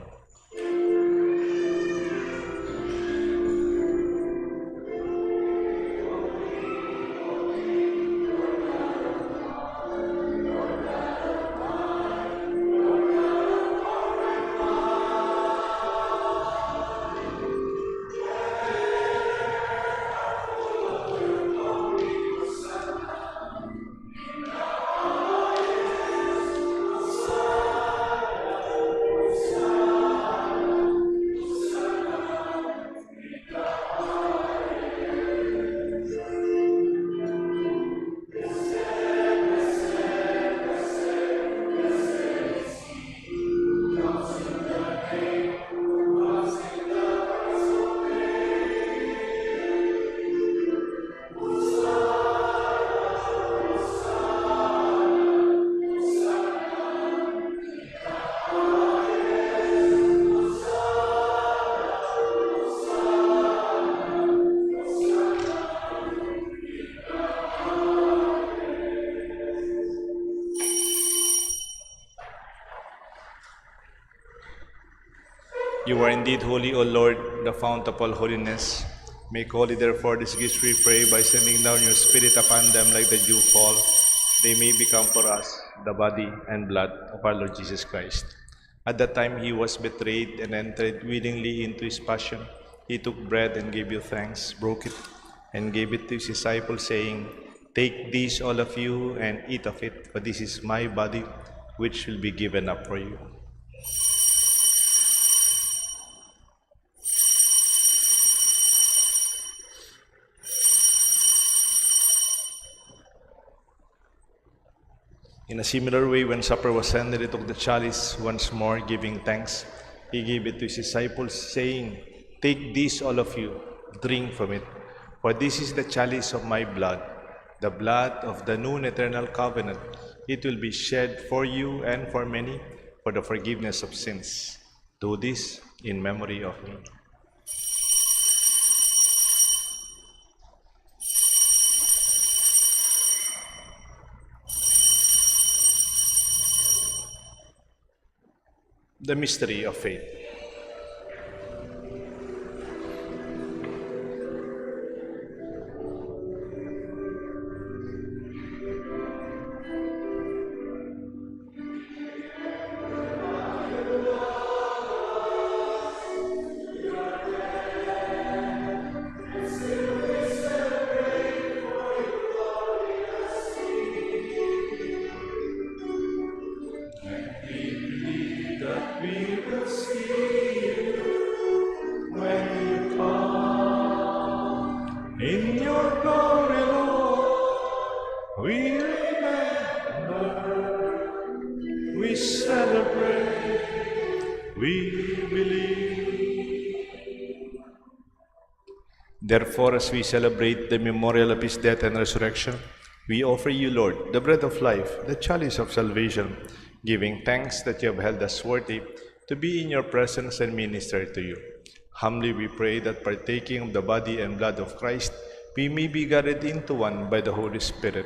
You are indeed holy, O Lord, the fount of all holiness. Make holy, therefore, these gifts, we pray, by sending down your Spirit upon them like the dewfall, they may become for us the body and blood of our Lord Jesus Christ. At that time he was betrayed and entered willingly into his passion. He took bread and gave you thanks, broke it, and gave it to his disciples, saying, "Take this, all of you, and eat of it, for this is my body, which will be given up for you." In a similar way, when supper was ended, he took the chalice once more, giving thanks. He gave it to his disciples, saying, "Take this, all of you, drink from it. For this is the chalice of my blood, the blood of the new and eternal covenant. It will be shed for you and for many for the forgiveness of sins. Do this in memory of me." The mystery of faith. In your glory, Lord, we remember, we celebrate, we believe. Therefore, as we celebrate the memorial of his death and resurrection, we offer you, Lord, the bread of life, the chalice of salvation, giving thanks that you have held us worthy to be in your presence and minister to you. Humbly we pray that, partaking of the body and blood of Christ, we may be gathered into one by the Holy Spirit.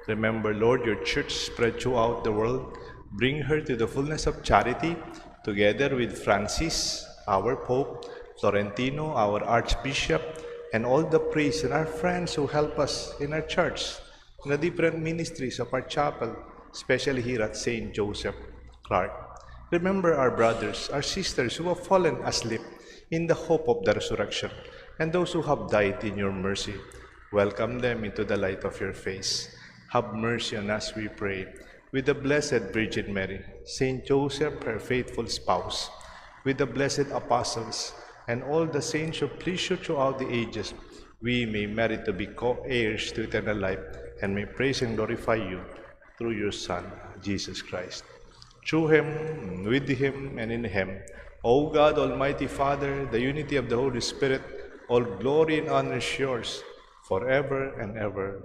Remember, Lord, your church spread throughout the world. Bring her to the fullness of charity, together with Francis, our Pope, Florentino, our Archbishop, and all the priests and our friends who help us in our church, in the different ministries of our chapel, especially here at Saint Joseph Clark. Remember our brothers, our sisters who have fallen asleep in the hope of the resurrection, and those who have died in your mercy. Welcome them into the light of your face. Have mercy on us, we pray, with the Blessed Virgin Mary, Saint Joseph, her faithful spouse, with the blessed apostles, and all the saints who please you throughout the ages, we may merit to be co-heirs to eternal life and may praise and glorify you through your Son, Jesus Christ. Through him, with him, and in him, O God, Almighty Father, the unity of the Holy Spirit, all glory and honor is yours forever and ever.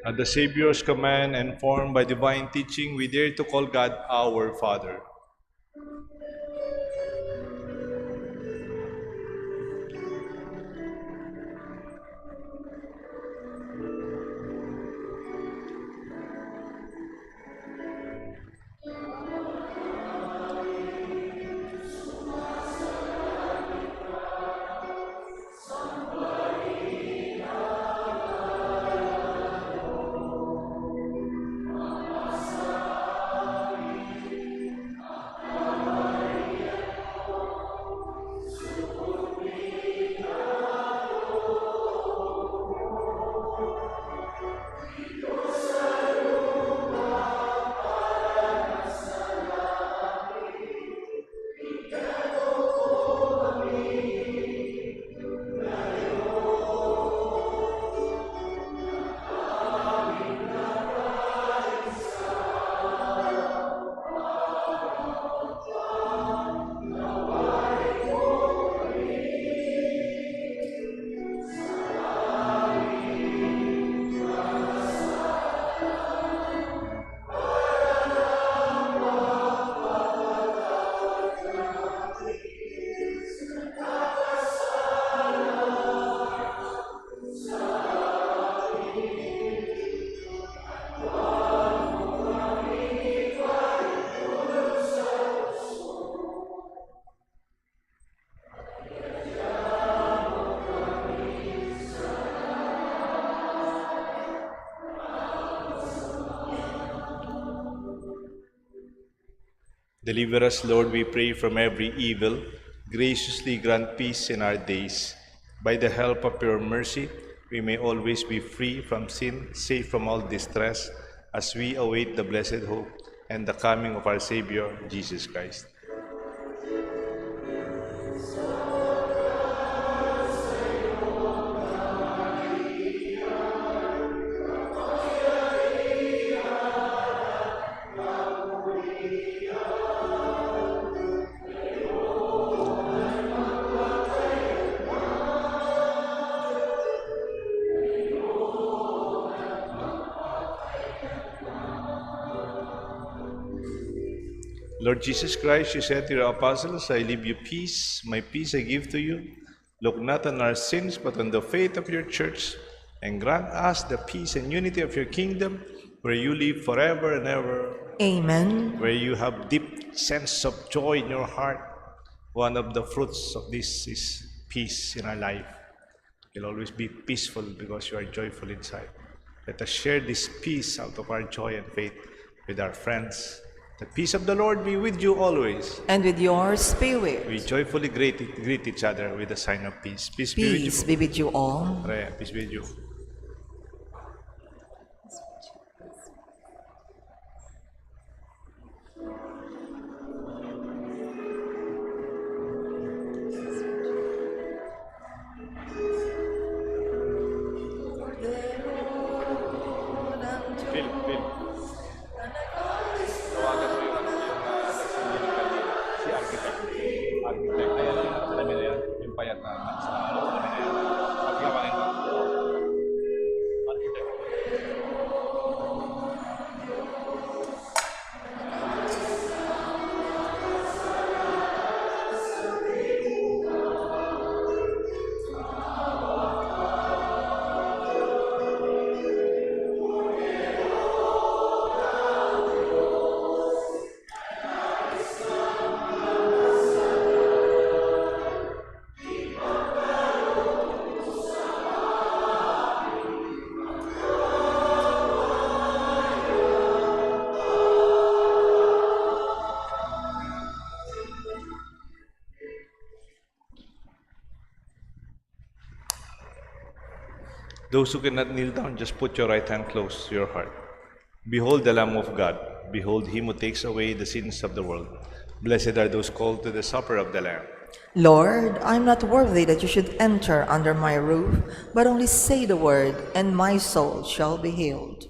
At the Savior's command and formed by divine teaching, we dare to call God our Father. Deliver us, Lord, we pray, from every evil. Graciously grant peace in our days. By the help of your mercy, we may always be free from sin, safe from all distress, as we await the blessed hope and the coming of our Savior, Jesus Christ. Lord Jesus Christ, you said to your apostles, "I leave you peace, my peace I give to you." Look not on our sins, but on the faith of your church, and grant us the peace and unity of your kingdom, where you live forever and ever. Amen. Where you have deep sense of joy in your heart, one of the fruits of this is peace in our life. You'll always be peaceful because you are joyful inside. Let us share this peace out of our joy and faith with our friends. The peace of the Lord be with you always. And with your spirit. We joyfully greet, greet each other with the sign of peace. Peace be with you. Peace be with you all. Re, peace be with you. Phil, Phil. Tawagan mo yung, ano, yung, ah, si architect. Architect, ayan, alam mo na yan, yung payat na, sa, alam mo na yan. Paglawanan mo. Architect. Those who cannot kneel down, just put your right hand close to your heart. Behold the Lamb of God. Behold him who takes away the sins of the world. Blessed are those called to the supper of the Lamb. Lord, I am not worthy that you should enter under my roof, but only say the word, and my soul shall be healed.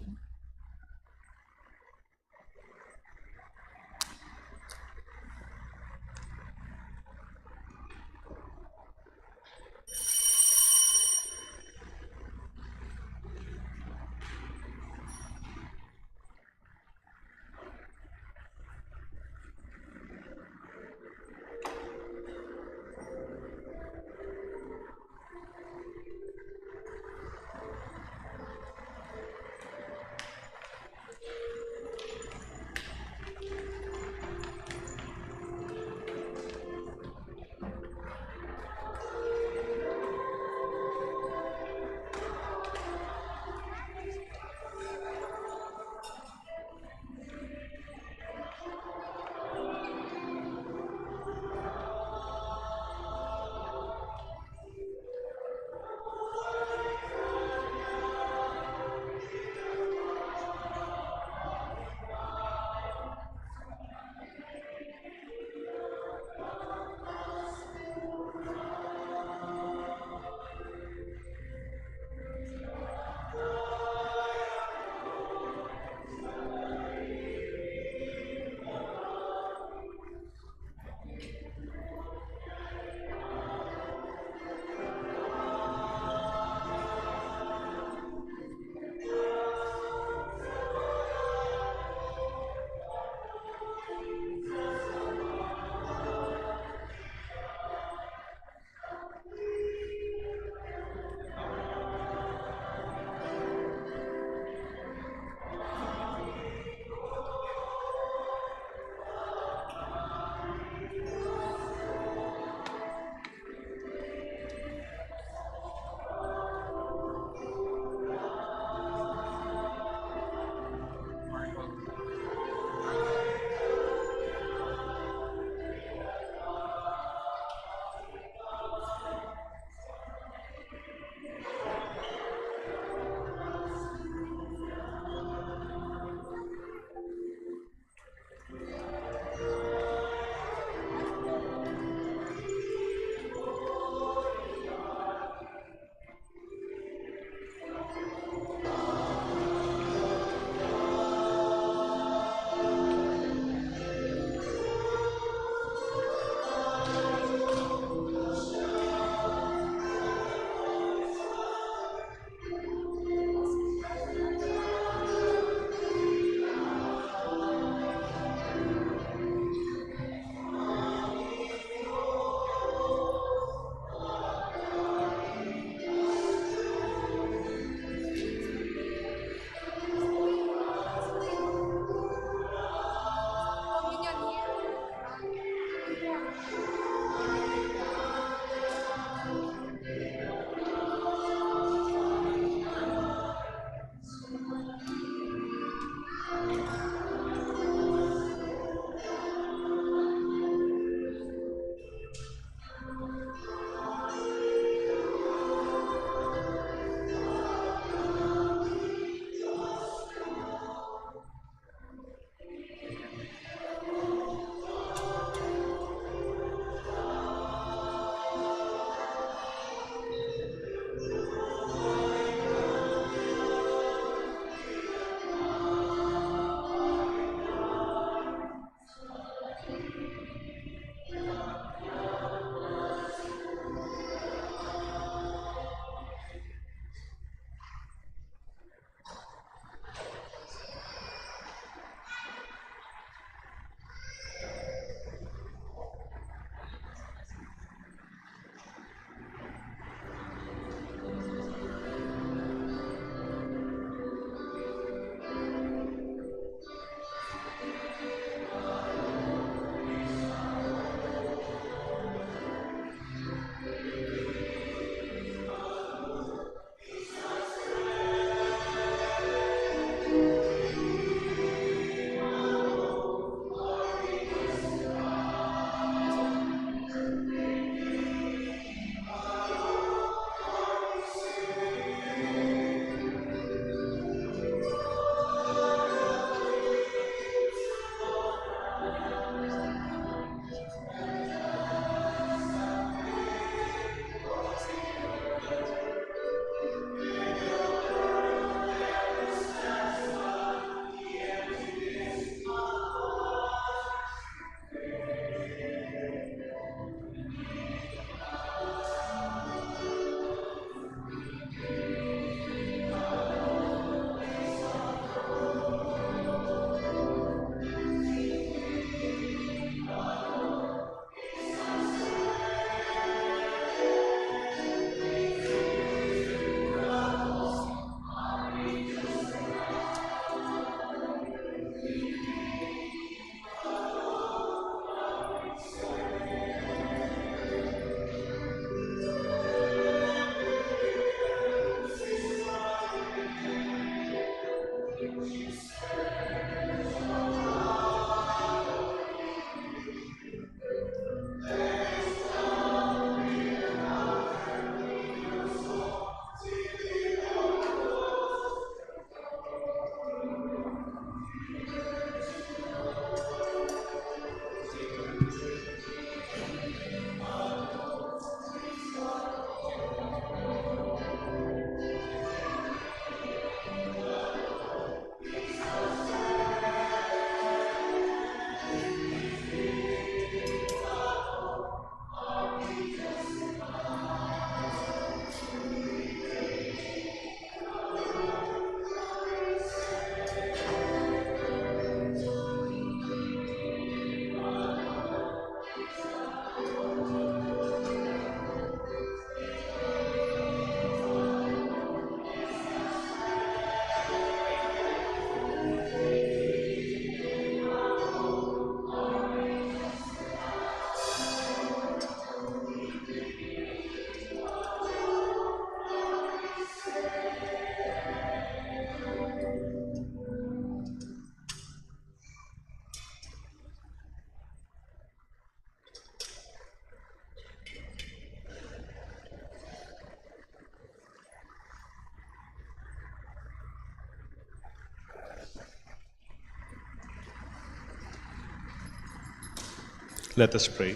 Let us pray.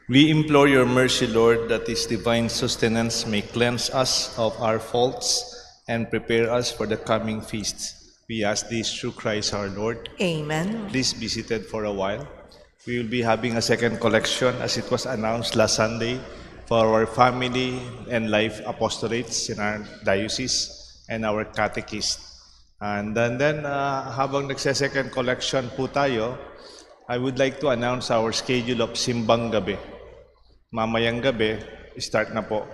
We implore your mercy, Lord, that this divine sustenance may cleanse us of our faults and prepare us for the coming feast. We ask this through Christ our Lord. Amen. Please be seated for a while. We will be having a second collection as it was announced last Sunday for our family and life apostorates in our diocese and our catechist. And then, then uh, habang nagse-second collection po tayo, I would like to announce our schedule of Simbang Gabi. Mamayang gabi, start na po.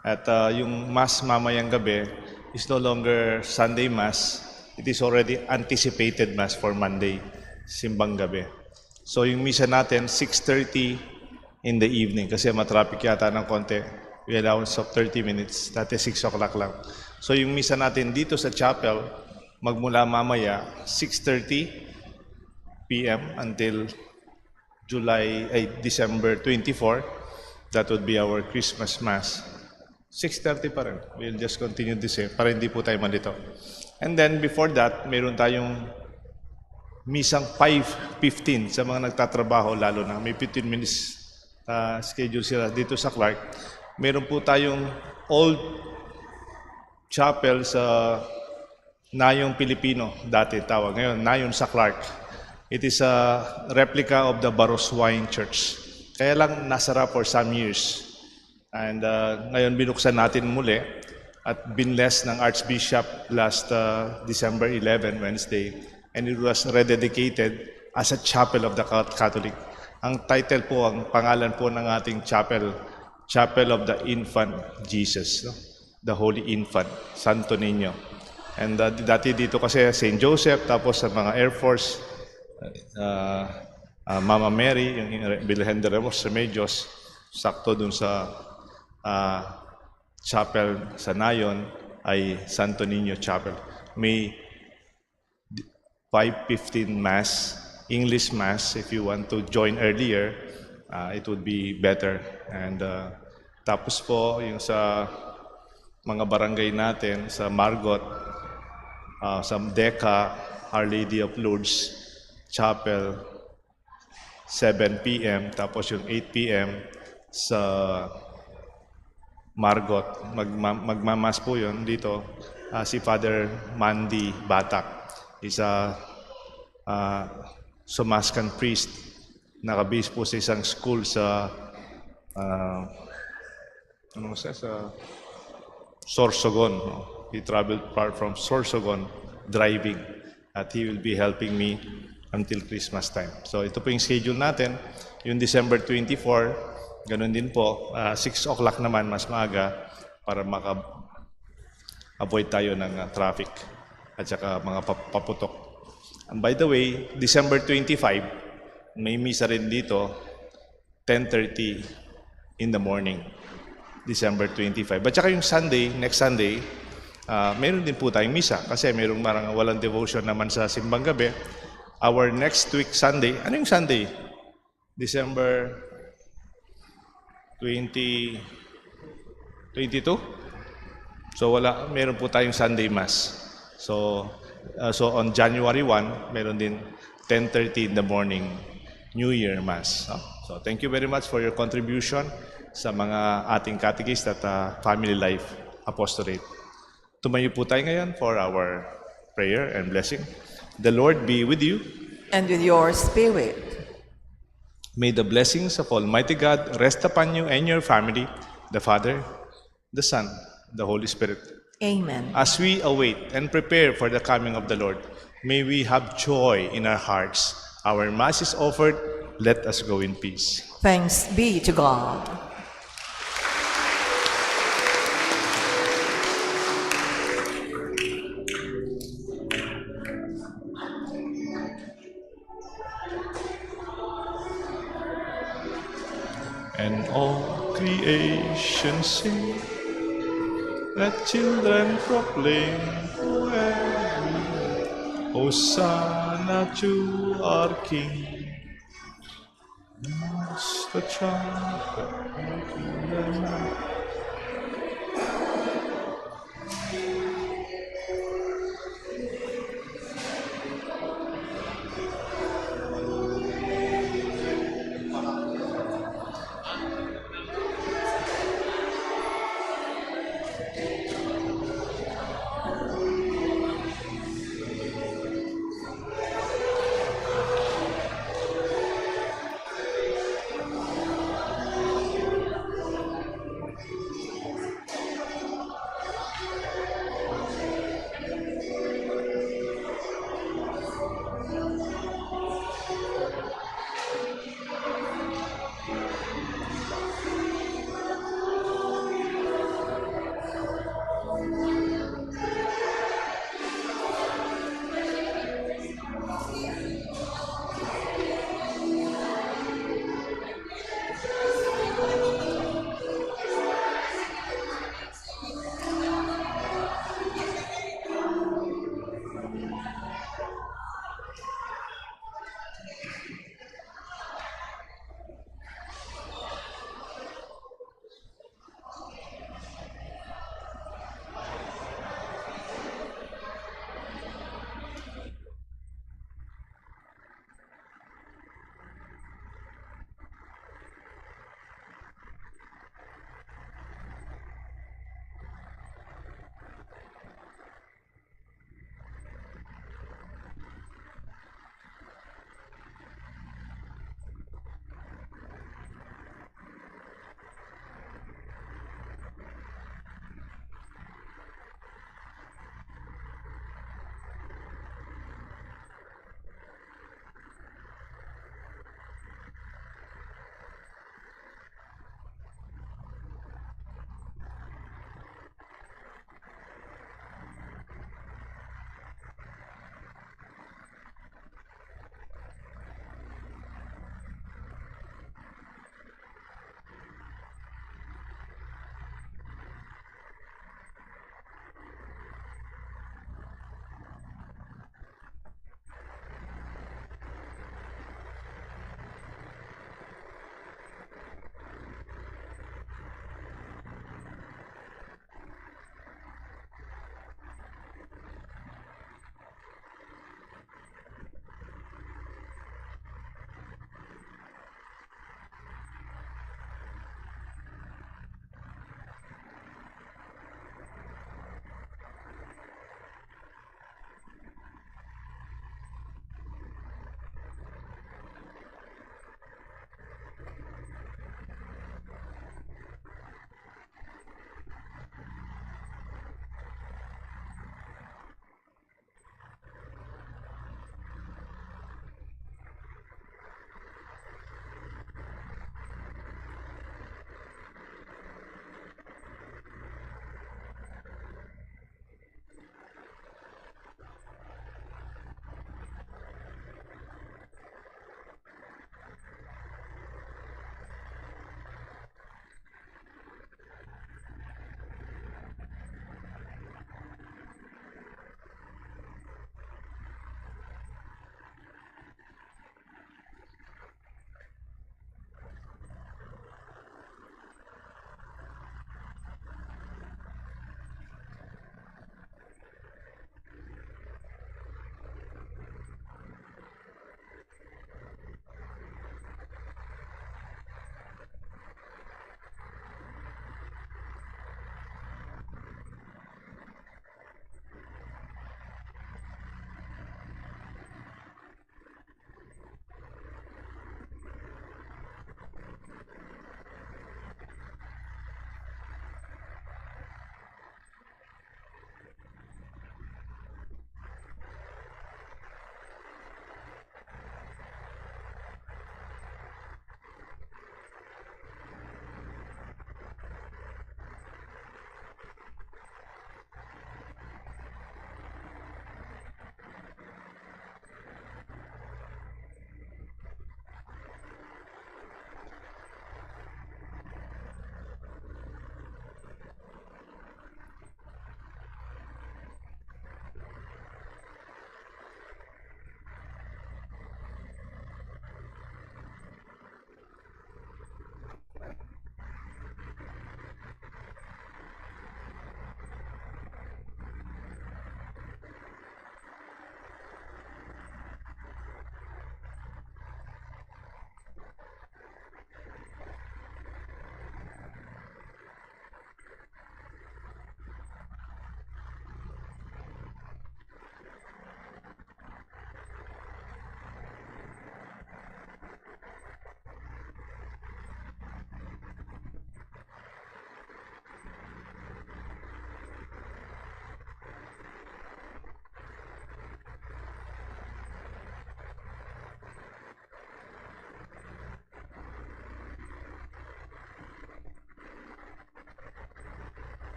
At uh, yung Mass mamayang gabi is no longer Sunday Mass. It is already anticipated Mass for Monday, Simbang Gabi. So yung misa natin, six thirty in the evening kasi matraffic yata ng konti. We allowance of thirty minutes. Dati six o'clock lang. So yung misa natin dito sa chapel, magmula mamaya six thirty p m until July, ay, December twenty-four. That would be our Christmas Mass. Six thirty pa rin. We'll just continue the same para hindi po tayo malito. And then before that, meron tayong misang five fifteen sa mga nagtatrabaho, lalo na may fifteen minutes uh, schedule sila dito sa Clark. Meron po tayong old chapel sa Nayong Pilipino, dati tawag. Ngayon, Nayon sa Clark. It is a replica of the Baroswain Church. Kaya lang nasara for some years. And uh, ngayon binuksan natin muli at binless ng Archbishop last uh, December eleven, Wednesday. And it was rededicated as a chapel of the Cat- Catholic. Ang title po, ang pangalan po ng ating chapel, Chapel of the Infant Jesus, no? The Holy Infant, Santo Niño. And uh, dati dito kasi Saint Joseph, tapos sa mga Air Force, uh, uh, Mama Mary, yung Birhen de Remedios, sakto dun sa uh, chapel sa Nayon ay Santo Niño Chapel. May five fifteen Mass, English Mass, if you want to join earlier, uh, it would be better. And uh, tapos po, yung sa mga barangay natin, sa Margot, uh, sa Deca, Our Lady of Lourdes Chapel, seven p m, tapos yung eight p m sa Margot. Magma- magmamas po yun dito. Ah, si Father Mandy Batak, isa ah, Sumascan priest, nakabase po sa isang school sa ah, ano sa, sa Sorsogon. No? He traveled far from Sorsogon driving, at he will be helping me until Christmas time. So ito po yung schedule natin. Yung December twenty-four, ganun din po, ah, six o'clock naman, mas maaga para maka-avoid tayo ng ah, traffic at saka mga pap- paputok. And by the way, December twenty-five, may misa rin dito, ten thirty in the morning, December twenty-five. At saka yung Sunday, next Sunday, ah, meron din po tayong misa kasi merong marang walang devotion naman sa simbang gabi. Our next week Sunday, ano yung Sunday? December twenty, twenty-two? So wala, meron po tayong Sunday Mass. So, uh, so on January one, meron din ten thirty in the morning, New Year Mass. No? So thank you very much for your contribution sa mga ating catechist at uh, family life apostolate. Tumayo po tayo ngayon for our prayer and blessing. The Lord be with you. And with your spirit. May the blessings of Almighty God rest upon you and your family, the Father, the Son, the Holy Spirit. Amen. As we await and prepare for the coming of the Lord, may we have joy in our hearts. Our Mass is offered. Let us go in peace. Thanks be to God. And all creation sing, let children proclaim forever, Hosanna to our King. As the trumpet